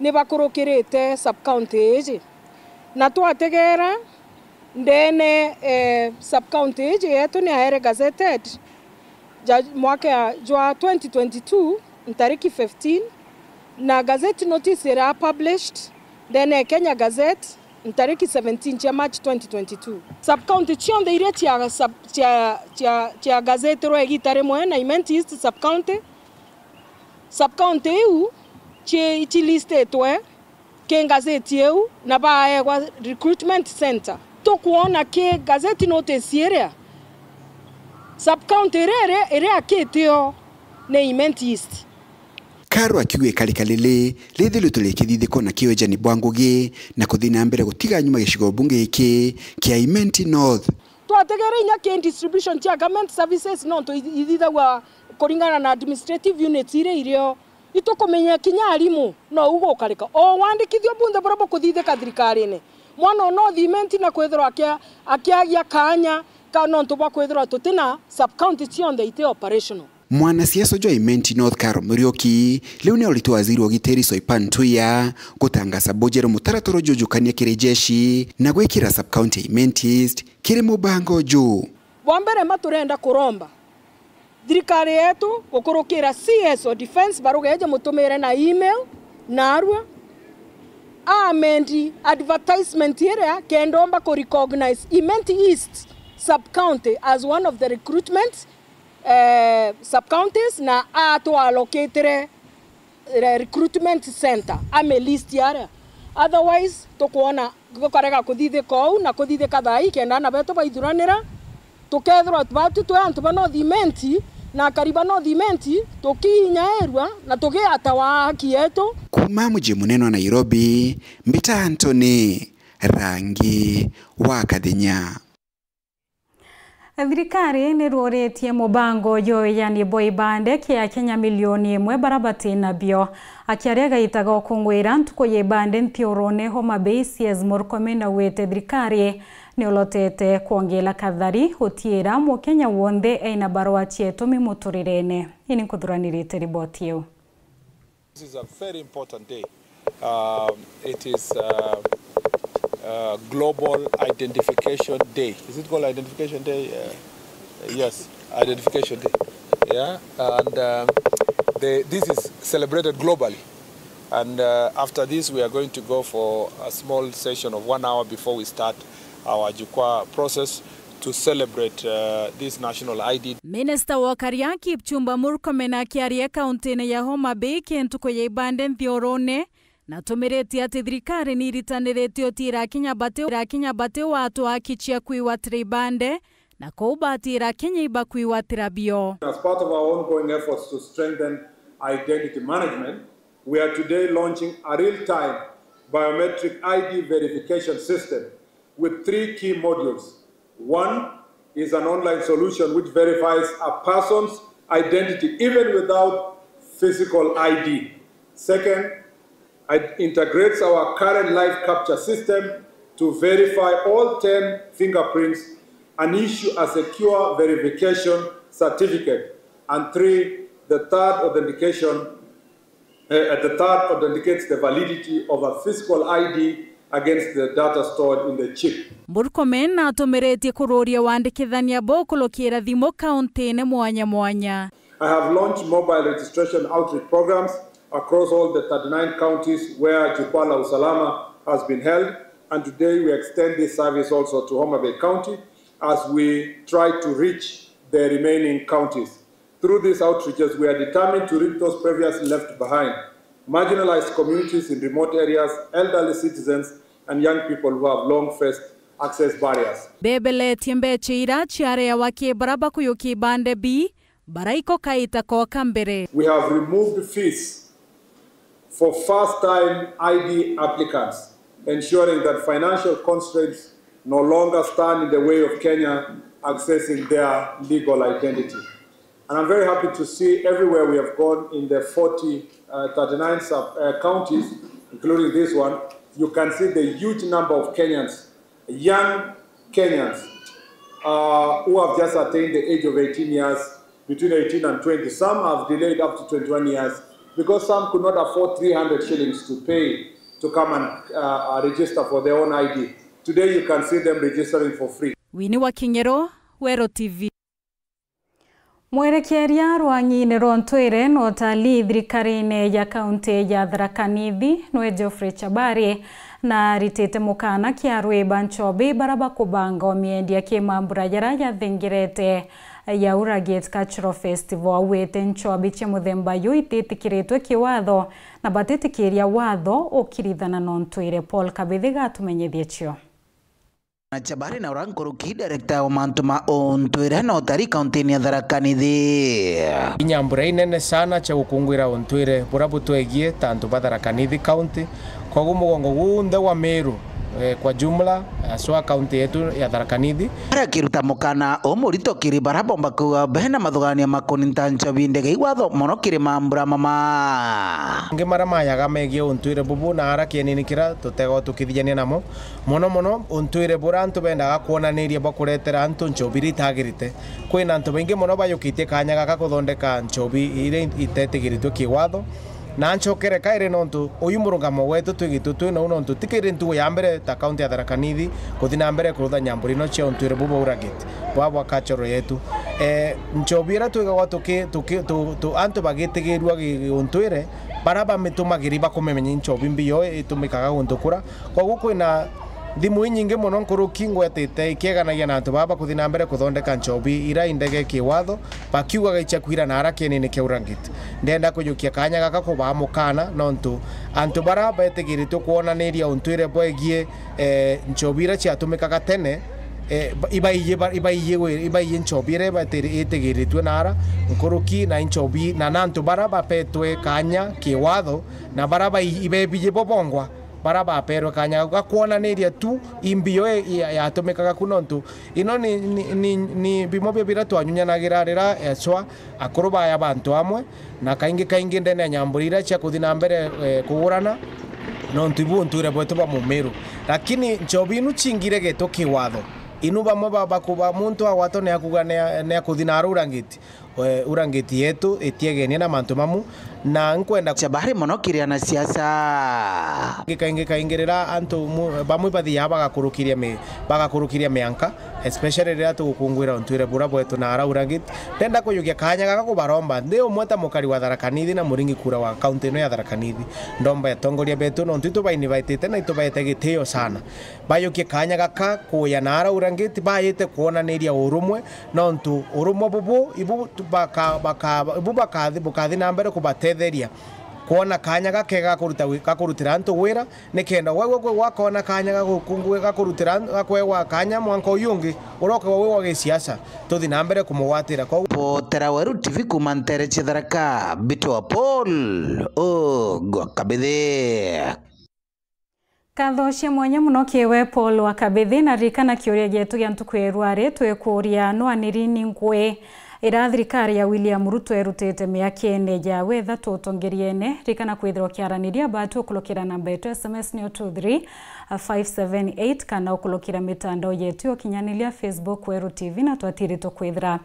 ni bakurukirite sub-county iji. Na twategera, ndene, eh, sub-county iji yetu ni yaere gazetted ja mwaka ya, jwa twenty twenty-two, ntariki fifteen, na gazette notice iria published ndene ya Kenya Gazette ntariki seventeen cia March twenty twenty-two. Sub-county cionthe iria cia sub-, cia, cia, cia gazetirwe igita rimwe na Imenti East sub-county, sub-county iu ci-, cilistitwe ki ngazeti iu na baegwa recruitment center. Tukwona ki gazeti notice iria sub-county iria iri, iri akitio ni Imenti East. Karo akiuga ikarika riri rithiritwe rikithithikwa na kiwejani bwa ngugi na kuthi na mbere gutiga nyuma gicigo bunge giki kia Imenti North. Twategere inya ki distribution cia government services nontu ithithagwa kuringana na administrative units iria irio. Itukumenya kinya arimu no ugukarika. O wandikithio bunthe buria bukuthithika thirikarine, mwana o North Imenti na kwithirwa akia-, akiagia kanya ka nontu bwa kwithirwa tutina sub-county cionthe iti operational. Mwanasiasa jwa Imenti North Karo Muriuki riu ni oritwe waziri wa ugitiri Soipan Tuya gutangaza bujeru mutaratara jujukania kiri jeshi na gwikira sub-county ya Imenti East kiri mubango ju. Bwa mbere ma turenda kuromba thirikari yetu gukurukira C S o defense barugeje mutumire na email narua amendi advertisement iria kenda omba ku recognize Imenti East sub-county as one of the recruitment, eh, sub-counties na atwalokitire re-, recruitment center, ame list aria. Otherwise, tukwona gukarega kuthithika ou na kuthithika thaa ii kenda ana betu baithuranira, tukethirwa batu twi antu ba North Imenti na akari ba North Imenti tukinyairua na tugiatawa haki yetu. Kuma muji munene wa Nairobi, mbita Anthony Rangi wa Kathenya. Thirikari nirworitie mubango jwa wijani bwa ibande kia Akenya milioni imwe bara bati nabio. Akiaria gaita ga ukungwira ntuku ya ibande nthiurune Homa Bay, C S Murkomen augite thirikari niulotete kwongela kathari gutiira Mukenya wonthe ena barua cia itumi muturirene. Ini nkuthuranirite riboti iu. This is a very important day. Um, it is, uh, uh, Global Identification Day. Is it called Identification Day? Uh, yes, Identification Day. Yeah, and, um, the, this is celebrated globally. And, uh, after this, we are going to go for a small session of one hour before we start our jukwaa process to celebrate, uh, this national I D. Minister wa Ukaria Kipchumba Murkomen akiaria kauntine ya Homa Bay kintuku ya ibande nthiurune, na tumiritie ati thirikari ni iritanirite utiira Akenya bati, Akenya bati watwa haki cia kwigwatira ibande, na kou batiira Akenya ibakwigwatira bio. As part of our ongoing efforts to strengthen identity management, we are today launching a real-time biometric I D verification system with three key modules. One is an online solution which verifies a person's identity even without physical I D. Second, it integrates our current live capture system to verify all ten fingerprints and issue a secure verification certificate. And three, the third authentication, uh, the third authenticates the validity of a physical I D against the data stored in the chip. Murkomen atumiritie kururia wandikithania bwa ukurukira thimu kauntine mwanya mwanya. I have launched mobile registration outreach programs across all the thirty-nine counties where Jukwaa la Usalama has been held, and today we extend this service also to Homa Bay County as we try to reach the remaining counties. Through these outreaches, we are determined to reach those previously left behind, marginalized communities in remote areas, elderly citizens, and young people who have long faced access barriers. Bebeletie mbecha ira ciareawa ki bara bakuyukia ibande bi, bara iko kaita koka mbere. We have removed fees for first-time I D applicants, ensuring that financial constraints no longer stand in the way of Kenya accessing their legal identity. And I'm very happy to see everywhere we have gone in the forty, uh, thirty-nine sub, uh, counties, including this one, you can see the huge number of Kenyans, young Kenyans, uh, who have just attained the age of eighteen years, between eighteen and twenty. Some have delayed up to twenty-one years because some could not afford three hundred shillings to pay to come and, uh, uh, register for their own I D. Today you can see them registering for free. Winnie wa King'ero, Weru T V. Mwerekeria rwang'ine rwa ntwire na utalii thirikarine ya kaunti ya Tharaka Nithi nwe Geoffrey Chabari na aritite mukana kia rwiba nchobi bara bakubanga umyendia ki mambura jara jathingerete ya Uragate Cultural Festival. Augite nchobi cia muthemba yu ititikiritwe kiwatho na batitikiria watho ukirithana na untwire. Paul Kabithi gatumenyithie cio. Na Chabari na ura nkuruki director wa mantu ma untwire na utari kauntini ya Tharaka Nithi. Inyambura inene sana cia gukungwira untwire bura butwegie ta antu ba Tharaka Nithi County. Koguo mugongo gunthe wa Meru, eh, kwa jumla, aswa kaunti yetu ya Tharaka Nithi. Arakiruta mukana umurito kiri bara bomba kuuga bena mathuganio makoni nta nchobi ndege iwatho mono kiri mambura mama. Ngi mara mayaga megie untwire bubu na ara kienini kira tutego tukithijania namo. Mono mono, untwire bura antu bendaga kwonaniria bwa kuretera antu nchobi iria itagirite. Kwina antu baingi mono bajukitie kanya gaka kuthondeka nchobi iria itetigiritwe kiwatho. Na ncokere kairi nontu uyu murungamo wetu twigitwe twi nau, nontu ti kiri ntugu ya mbere ta kaunti ya Tharaka Nithi kuthi na mbere kurutha nyambura ino cia untwire buu bwa Uragate, bwa, bwa cultural yetu. Eh, nchobi iria twigagwa tuki-, tuki-, tu-, tu-, antu bagitigirua gi-, gi-, untwire, bara bamitumagira ibakumenya nchobi mbiyo itumikaga guntu kura. Koguo kwina thimu inyingi mono nkuruki ngwetite ikieganagia na antu baba bakuthi na mbere kuthondeka nchobi ira indege kiwatho, bakiugaga icia kwira na ara kienini kia Uragate. Ndenda kujukia kanya gaka kubaa mukana, nontu antu bara betigiritwe kwonaniria untwire bwegie, eh, nchobi ira ciatumikaga tene, eh, ba-, ibaiyie ba-, ibaiyie gwi-, ibaiyie nchobi ira ibatiri-, itigiritwe na ara nkuruki na inchobi na, na antu bara bapetwe kanya kiwatho na bara bai-, ibebiyie bo bongwa, bara baperwe kanya ga kwonaniria tu imbiyo ya, yatumikaga ku, nontu ino ni, ni, ni, ni bimo bia bira twanyunyanagira rira eswa akuru baya bantu amwe, na kaingi kaingi ndene ya nyambura ira cia kuthi na mbere, eh, kugurana, nontu ibu untwire bwetu bwa Mumiru. Lakini nchobi inu cingiregetwe kiwatho, inu bamwe ba, bakuba muntu agwatwa ni akuga ni a-, ni akuthi na ara Urangiti. Eh, Urangiti yetu itiegenie na mantu mamu, na nkwenda Chabari mono kiri anasiasa. Kaingi kaingi rira antu mu-, bamwe bathiaga bagakurukiria mi-, bagakurukiria mianka, especially rira tugukungwira untwire bura bwetu na ara Urangiti. Ndenda kujukia kanya gaka kubaromba, ndi umwe ta mukari wa Tharaka Nithi na muringi kura wa kaunti ino ya Tharaka Nithi, ndomba atongoria betu, nontu itubaini baitite na itubaete gitio sana. Bajukie kanya gaka kuya na ara Urangiti, bayite kwonaniria urumwe, nontu urumwe bubu, ibu tu-, baka-, baka-, ibu bakathi-, bukathi na mbere kubatetheria kwona kanya gakega ga kuruta wi-, ga kurutira antu wira, nikenda gwe, gwe, gwe wakona kanya ga gukungu-, ga kurutira an-, ga kwegwa kanya mwanka uyu ungi, uroka wi wa gisiasa, tuthi na mbere kumugwatira. Koguo Potera Weru T V kuma ntere cia Tharaka, Mbitwa Paul, Ugwa Kabithi. Nkatho cia mwanya mono kiwe Paul wa Kabithi, na ririkana kiuria gietu gia ntuku ya rwari, twikuria nwaniri ni ngui ira thirikari ya William Ruto irutite miakene ya wethatu utongeriene. Ririkana kwithirwa ukiaraniria batu ukulukira namba yetu S M S ni o two three five seven eight kana ukulukira mitandao yetu ya ukinyaniria Facebook Weru T V, na twatiri tukwithira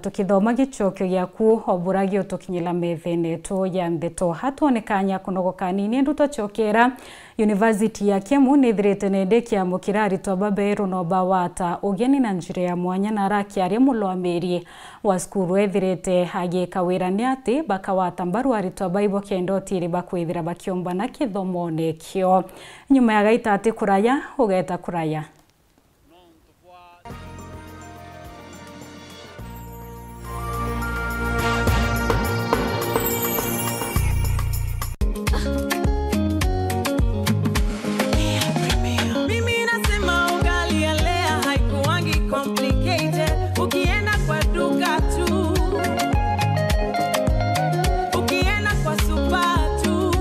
tukithoma gicokio giaku o buragi utukinyira methene yetu ya ndeto. Hatwone kanya kunogoka nini, ndu twacokera. University ya Kemu nithirite nende kiamukira aritwa baberu no bawata ugeni na njira ya mwanya, na arakiaria mulwamiri wa cukuru ethirite agika wira ni ati bakawata mbaru aritwa baibo kenda utiri bakwithira bakiumbana kithomone kio. Nyuma ya gaita ati kuraya, ugeta kuraya. Mimi nasema ugali ya Lea haikuwangi complicated. Ukienda kwa duka tu, ukienda kwa supa tu,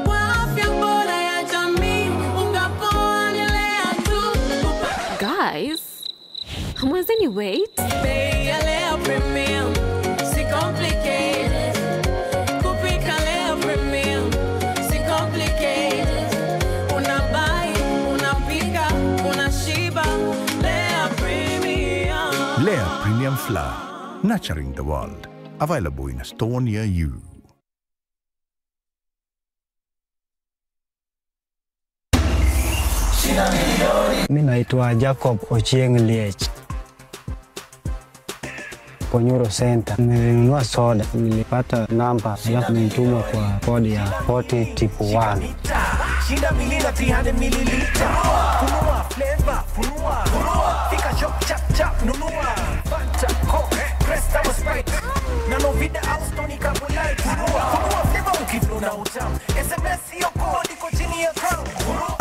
kwa afya bora ya jamii, unga poa ni Lea tu. Guys, mwenzeni wait. Bei Lea Premium, si complicated. Kupika Lea Premium, si complicated. Una buy, unapika, unashiba. Lea Premium. Lea Premium Flour, nurturing the world. Available in a store near you. Mi naitwa Jacob Ochieng Liech. Konyoro Center. Nilinunua soda, nilipata namba, alafu nilitumwa kwa code ya forty triple one. Shinda milila three hundred milliliter. Funua flavor, funua, funua. Fika shop chap chap, nunua. Fanta, Coke, Crest ama Sprite. Na Novida au Stony Cup Light. Funua, funua flavor ukiflow na utamu. S M S hiyo code iko chini ya crown. Funua.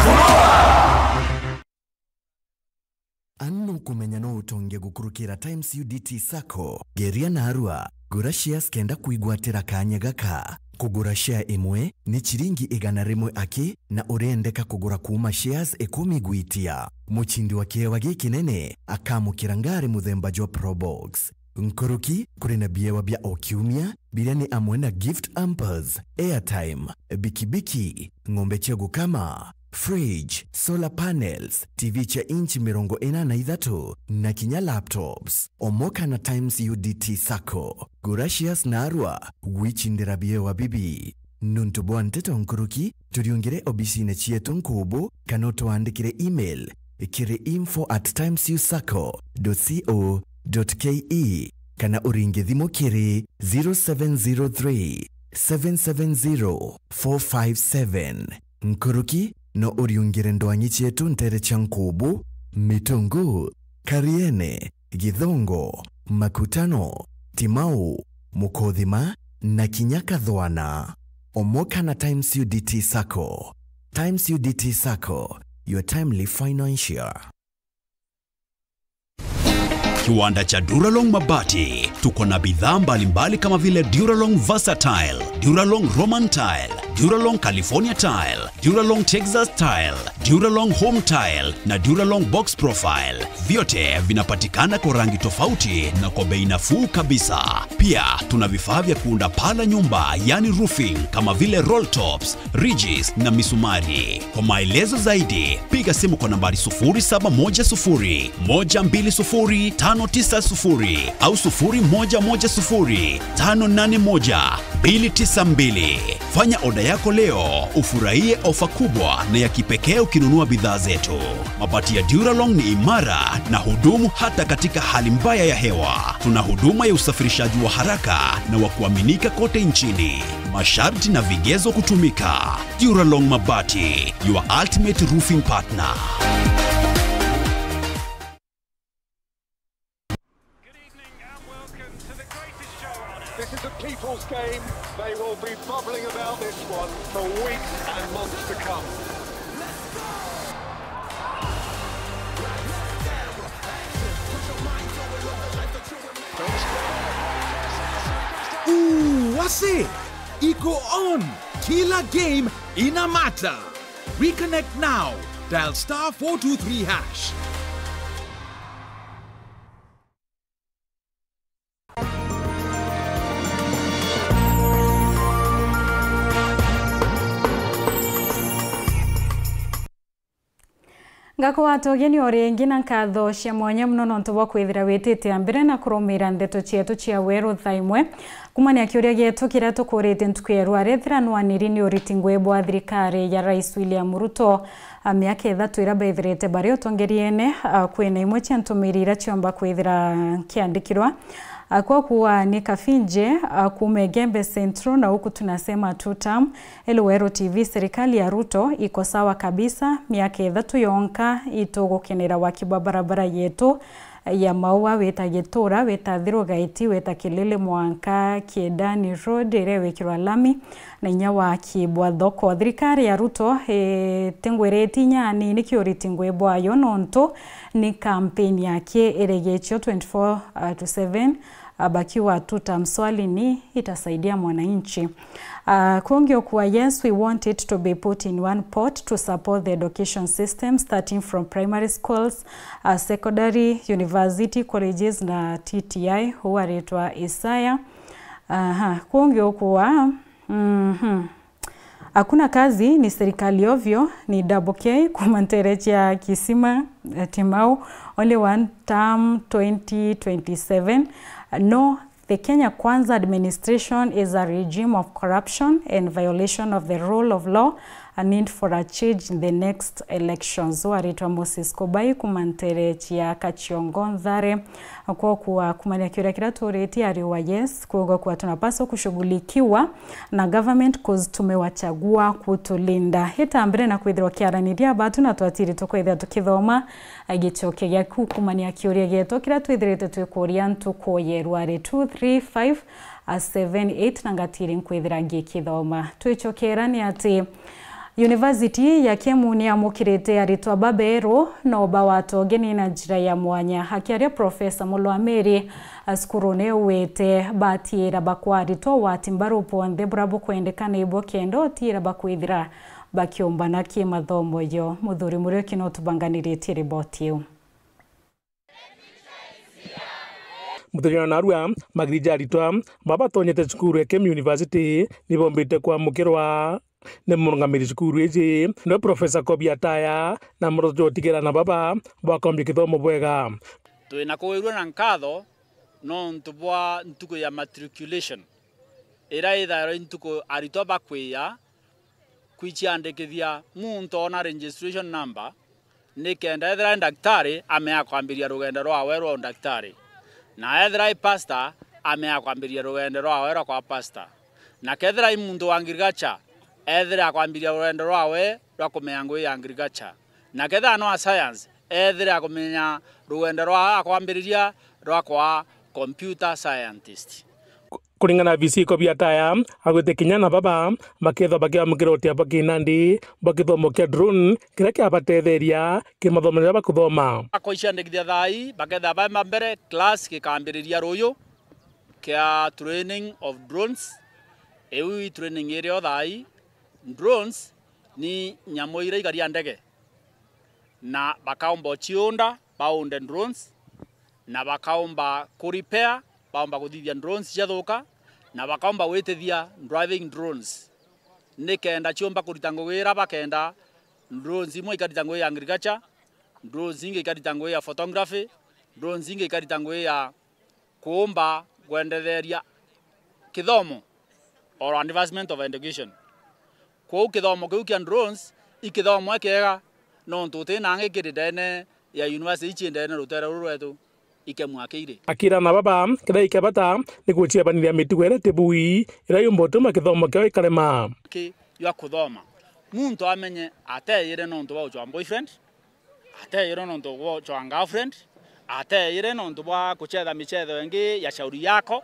Anu nukumenya no utonge gukurukira Times U D T Sacco. Geria narua, gura shares kenda kwigwatira kanya gaka. Kugura share imwe ni chiringi igana rimwe aki, na uriendeka kugura kuuma shares ikumi gwitia. Muchindi wa kiewa gikinene akamukira ngari muthemba jwa Probox. Nkuruki, kuri na biewa bia o kiumia, biria ni amwe na gift hampers, airtime, bikibiki, ng'ombe cia gukama, fridge, solar panels, T V cia inchi mirongo ina na ithatu, na kinya laptops. Omoka na Times U D T Sacco. Gura shares narua, gwichindira biewa bibi. Nuntu bwa nteto nkuruki, turiungire obisine cietu nkubu, kana utwandikire email kiri info at times u sacco dot co dot ke, kana uringe thimu kiri zero seven zero three, seven seven zero, four five seven. Nkuruki, no uriungire ndwangi cietu ntere cia Nkubu, Mitungu, Kariene, Githongo, Makutano, Timau, Mukothima, na kinya Kathwana. Omoka na Times U D T Sacco. Times U D T Sacco, your timely financial. Kiwanda cha Duralong Mabati. Tuko na bidhaa mbalimbali kama vile Duralong Versatile, Duralong Roman Tile, Duralong California Tile, Duralong Texas Tile, Duralong Home Tile na Duralong Box Profile. Vyote vinapatikana kwa rangi tofauti na kwa bei nafuu kabisa. Pia tuna vifaa vya kuunda paa la nyumba, yani roofing, kama vile roll tops, ridges na misumari. Kwa maelezo zaidi, piga simu kwa nambari sufuri saba moja sufuri, moja mbili sufuri, tano tisa sufuri au sufuri moja moja sufuri, tano nane moja, mbili tisa mbili. Fanya oda yako leo, ufurahie ofa kubwa na ya kipekee ukinunua bidhaa zetu. Mabati ya Duralong ni imara na hudumu hata katika hali mbaya ya hewa. Tuna huduma ya usafirishaji wa haraka na wa kuaminika kote nchini. Masharti na vigezo kutumika. Duralong Mabati, your ultimate roofing partner. Good evening and welcome to the greatest show on earth. This is a people's game. They will be bubbling about this one for weeks and months to come. Ooh, what's it? Iko on. Kila game ina matter. Reconnect now. Dial star four two three hash. Ngakugwata ugeni o ringi na nkatho cia mwanya mono nontu bwa kwithira witite a mbere na kurumira ndeto cietu cia weru thaa imwe. Kumania kiuria gietu kiria tukurite ntuku ya rua, rethira nwaniri ni uriti ngui bwa thirikari ya Rais William Ruto, a, miaka ithatu iria bethirite bari utongeriene, a, kwina imwe cia ntumiri iria ciomba kwithira nkiandikirwa. A, kwa kuwa ni Kafinje, a, kuuma Igembe Central, na huku tunasema two term. Hello Weru T V, serikali ya Ruto iko sawa kabisa, miaka ithatu yonka itugukenera waki bwa barabara yetu ya Maua wita Gitura, wita Thirugeti, wita Kilili mwanka Kiedani Road iria iwikirwa lami, na inya waki bwa thoko. Thirikari ya Ruto itingwiriti inya anini kiuriti ngui bwayo nontu ni kampeni yake iregecua twenty-four to seven, ah, bakiwa two term. Swali ni, itasaidia mwananchi? Ah, kungi ukuwa, yes, we want it to be put in one pot to support the education system, starting from primary schools, ah, secondary, university, colleges na T T I, uu aritwa Isaya. Aha, kungi ukuwa, mhm. Hakuna kazi, ni serikali ovyo, ni Double K kuma ntere cia Kisima, eh, Timau, only one term, twenty twenty-seven. No, the Kenya Kwanza administration is a regime of corruption and violation of the rule of law, a need for a change in the next elections. Uu aritwa Moses Kubai kuma ntere cia Kachiongo Nthare. Kwa kuwa kumania kiuria kiria turitie ari wa yes, kuuga kuwa tunapaswa kushughulikiwa na government 'cause tumewachagua kutulinda. Ita mbere na kwithirwa kiaraniria batu na twatiri tukwithira tukithoma, eh, gichokia gia kukumania kiuria gietu kiria twithirite twikuria ntuku yerwa ari two three five seven eight, na ngatiri nkwithira ngikithoma. Twichokera ni ati University ya Kemu ni yamukirite aritwa baberu no bawatonge ni na njira ya mwanya. Akiaria Profesa Mulwamiri, a, cukurune wite batiira bakwa aritwa wati mbaru bwonthe bura bukwendekana ibwo kenda utiira bakwithira bakiumbana ki mathomo yo. Muthuri Muriuki no tubanganiritie riboti iu. Muthenya wa narua, magiri ja aritwa baba batonyete cukuru ya Kemu University ni bombite kwamukirwa ni murungamiri cukuru iji, niwe Profesa Kobi Ataya, na muroto jwa utigera na baba bakombia kithomo bwega. Twina kuwirua na nkatho nontu bwa ntuku ya matriculation, iria ithairwa i ntuku aritwa bakwia kwiciandikithia muntu ona registration number, nikenda ethira e ndaktari, amea kwambiria rugendo rwawe rwa undaktari, na ethira e pastor, amea kwambiria rugendo rwawe rwa kwa pastor, na kethira e muntu wa agriculture, ethire akwambiria rugendo rwawe rwa kumenya ngugi ya agriculture, na kethira no a science, ethire akumenya rugendo rwawe akwambiriria rwa kwa computer scientist. Kuringana na V C Kobi Ataya, agwite kinya na baba bakethwa bakiamukira utia bwa kinandi bwa kithomo kia drone kiria kiabatetheria kimathomo riria bakuthoma. Akoiciandikithia thaa ii, bakethwa bae ba mbere, class gikambiriria ruyu kia training of drones. Iu i training irio thaa ii. Drones ni nyamu iria igaria ndege, na bakaumba uciunda, baunde drones, na bakaumba ku repair, baumba kuthithia drones ciathuka, na bakaumba gwitithia driving drones, nikenda ciumba kurita ngugi ira bakenda. Drones imwe ikarita ngugi ya agriculture, drones ingi ikarita ngugi ya photography, drones ingi ikarita ngugi ya kuumba kwendetheria kithomo or advancement of education. Kwou kithomo kiu kia drones i kithomo kiega, nontu uti na angi kiri ndene ya university ici ndene rutere ruru rwetu ikemwa kiri. Akira na baba, kiria ikia bata ni guciebaniria mitugo iria tibui, iria yumba utuma kithomo kiao ikarema. Ki jwa kuthoma, muntu amenye ateyire nontu bwa gucwa boyfriend, ateyire nontu bwa gucwa girlfriend, ateyire nontu bwa kucetha micetho ingi ya shauri yako.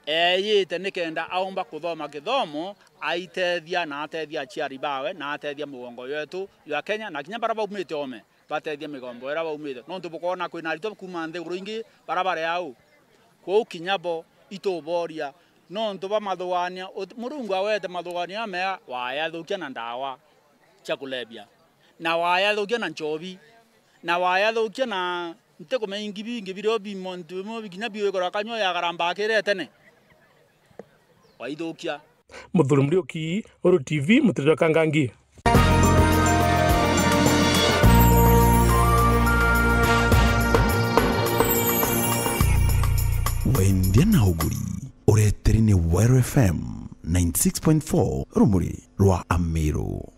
Eyite nikenda aumba kuthoma kithomo, aitethia na atethia aciari bawe, na atethia mugongo jwetu jwa Kenya, na kinya baria baumite ome, batethia migombo iria baumite. Nontu bukoona kwina aritwa kuuma nthiguru ingi baria bari au. Kwou kinya bo ituboria nontu bwa mathuganio, ut-, Murungu awete mathuganio jamea, wayathukia na ndawa cia kulevya, na wayathukia na nchobi, na wayathukia na ntikumenya ingi bingi birio bi montu bimwe bi-, kinya biwikirwa kanyua yagaramba akire tene, waithukia. Muthuri Muriuki, Uru T V, Mutiriro Kangangi. Wendia na uguri, ureteri ni Weru F M ninety six point four, rumuri rwa Amiru.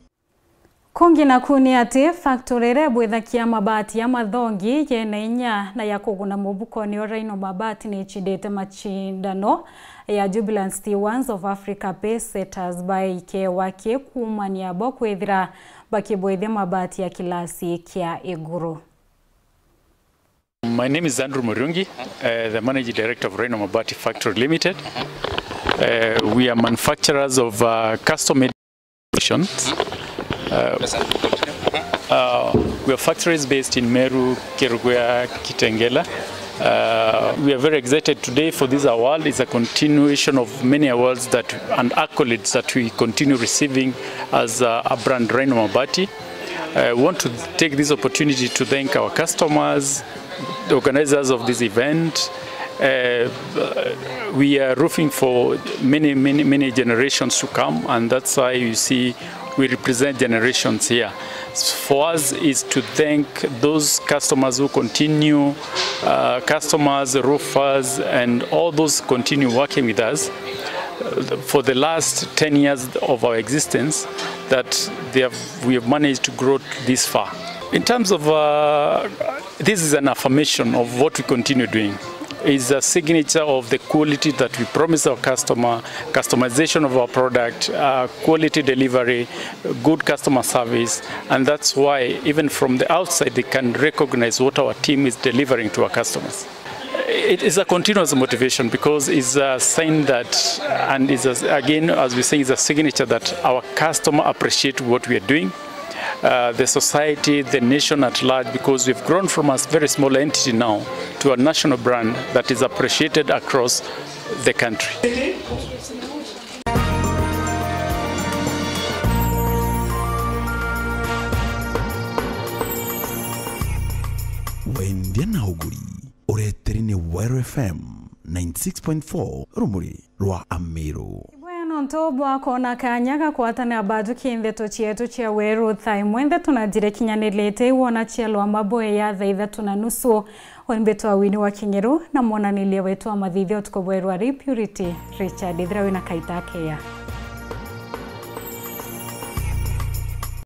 Kungi naku ni ati factory iria ibwithagia mabati ya mathongi yena inya na ya kuguna mubukoni o Rhino Mabati ni icindite macindano ya Jubilant Stewards of Africa Pace Setters by ikewa ki kuumania bo kwithira bakibwithia mabati ya kilasi kia iguru. My name is Andrew Muriungi, uh, the Managing Director of Rhino Mabati Factory Limited. Uh, we are manufacturers of, uh, custom-made solutions. Uh, uh, we have factories based in Meru, Kerugoya, Kitengela, Uh, we are very excited today for this award. It's a continuation of many awards that and accolades that we continue receiving as a, a brand, Rhino Mabati. I want to take this opportunity to thank our customers, the organizers of this event. Uh, we are roofing for many, many, many generations to come, and that's why you see we represent generations here. For us is to thank those customers who continue, uh, customers, roofers, and all those continue working with us, uh, for the last ten years of our existence, that they have, we have managed to grow this far. In terms of, uh, this is an affirmation of what we continue doing. Is a signature of the quality that we promise our customer, customization of our product, uh, quality delivery, good customer service, and that's why even from the outside they can recognize what our team is delivering to our customers. It is a continuous motivation because it's a sign that, and is a, again, as we say, is a signature that our customer appreciate what we are doing. Uh, the society, the nation at large, because we've grown from a very small entity now to a national brand that is appreciated across the country. Wendia na uguri ureteri ni Weru F M ninety six point four, rumuri rwa Amiru. Bwega nontu bwa kwona kanya ga kwatanira bathuki ndeto cietu cia Weru thaa imwe ndeto na njira ikinyanirite wona cia lwamba boe ya thaa ithatu na nusu. Uni mbitwa Winnie wa Kinyeru na mwonaniria wetu wa mathithio utuku bwerwa ri Purity Richard. Ithira wina kaita keya.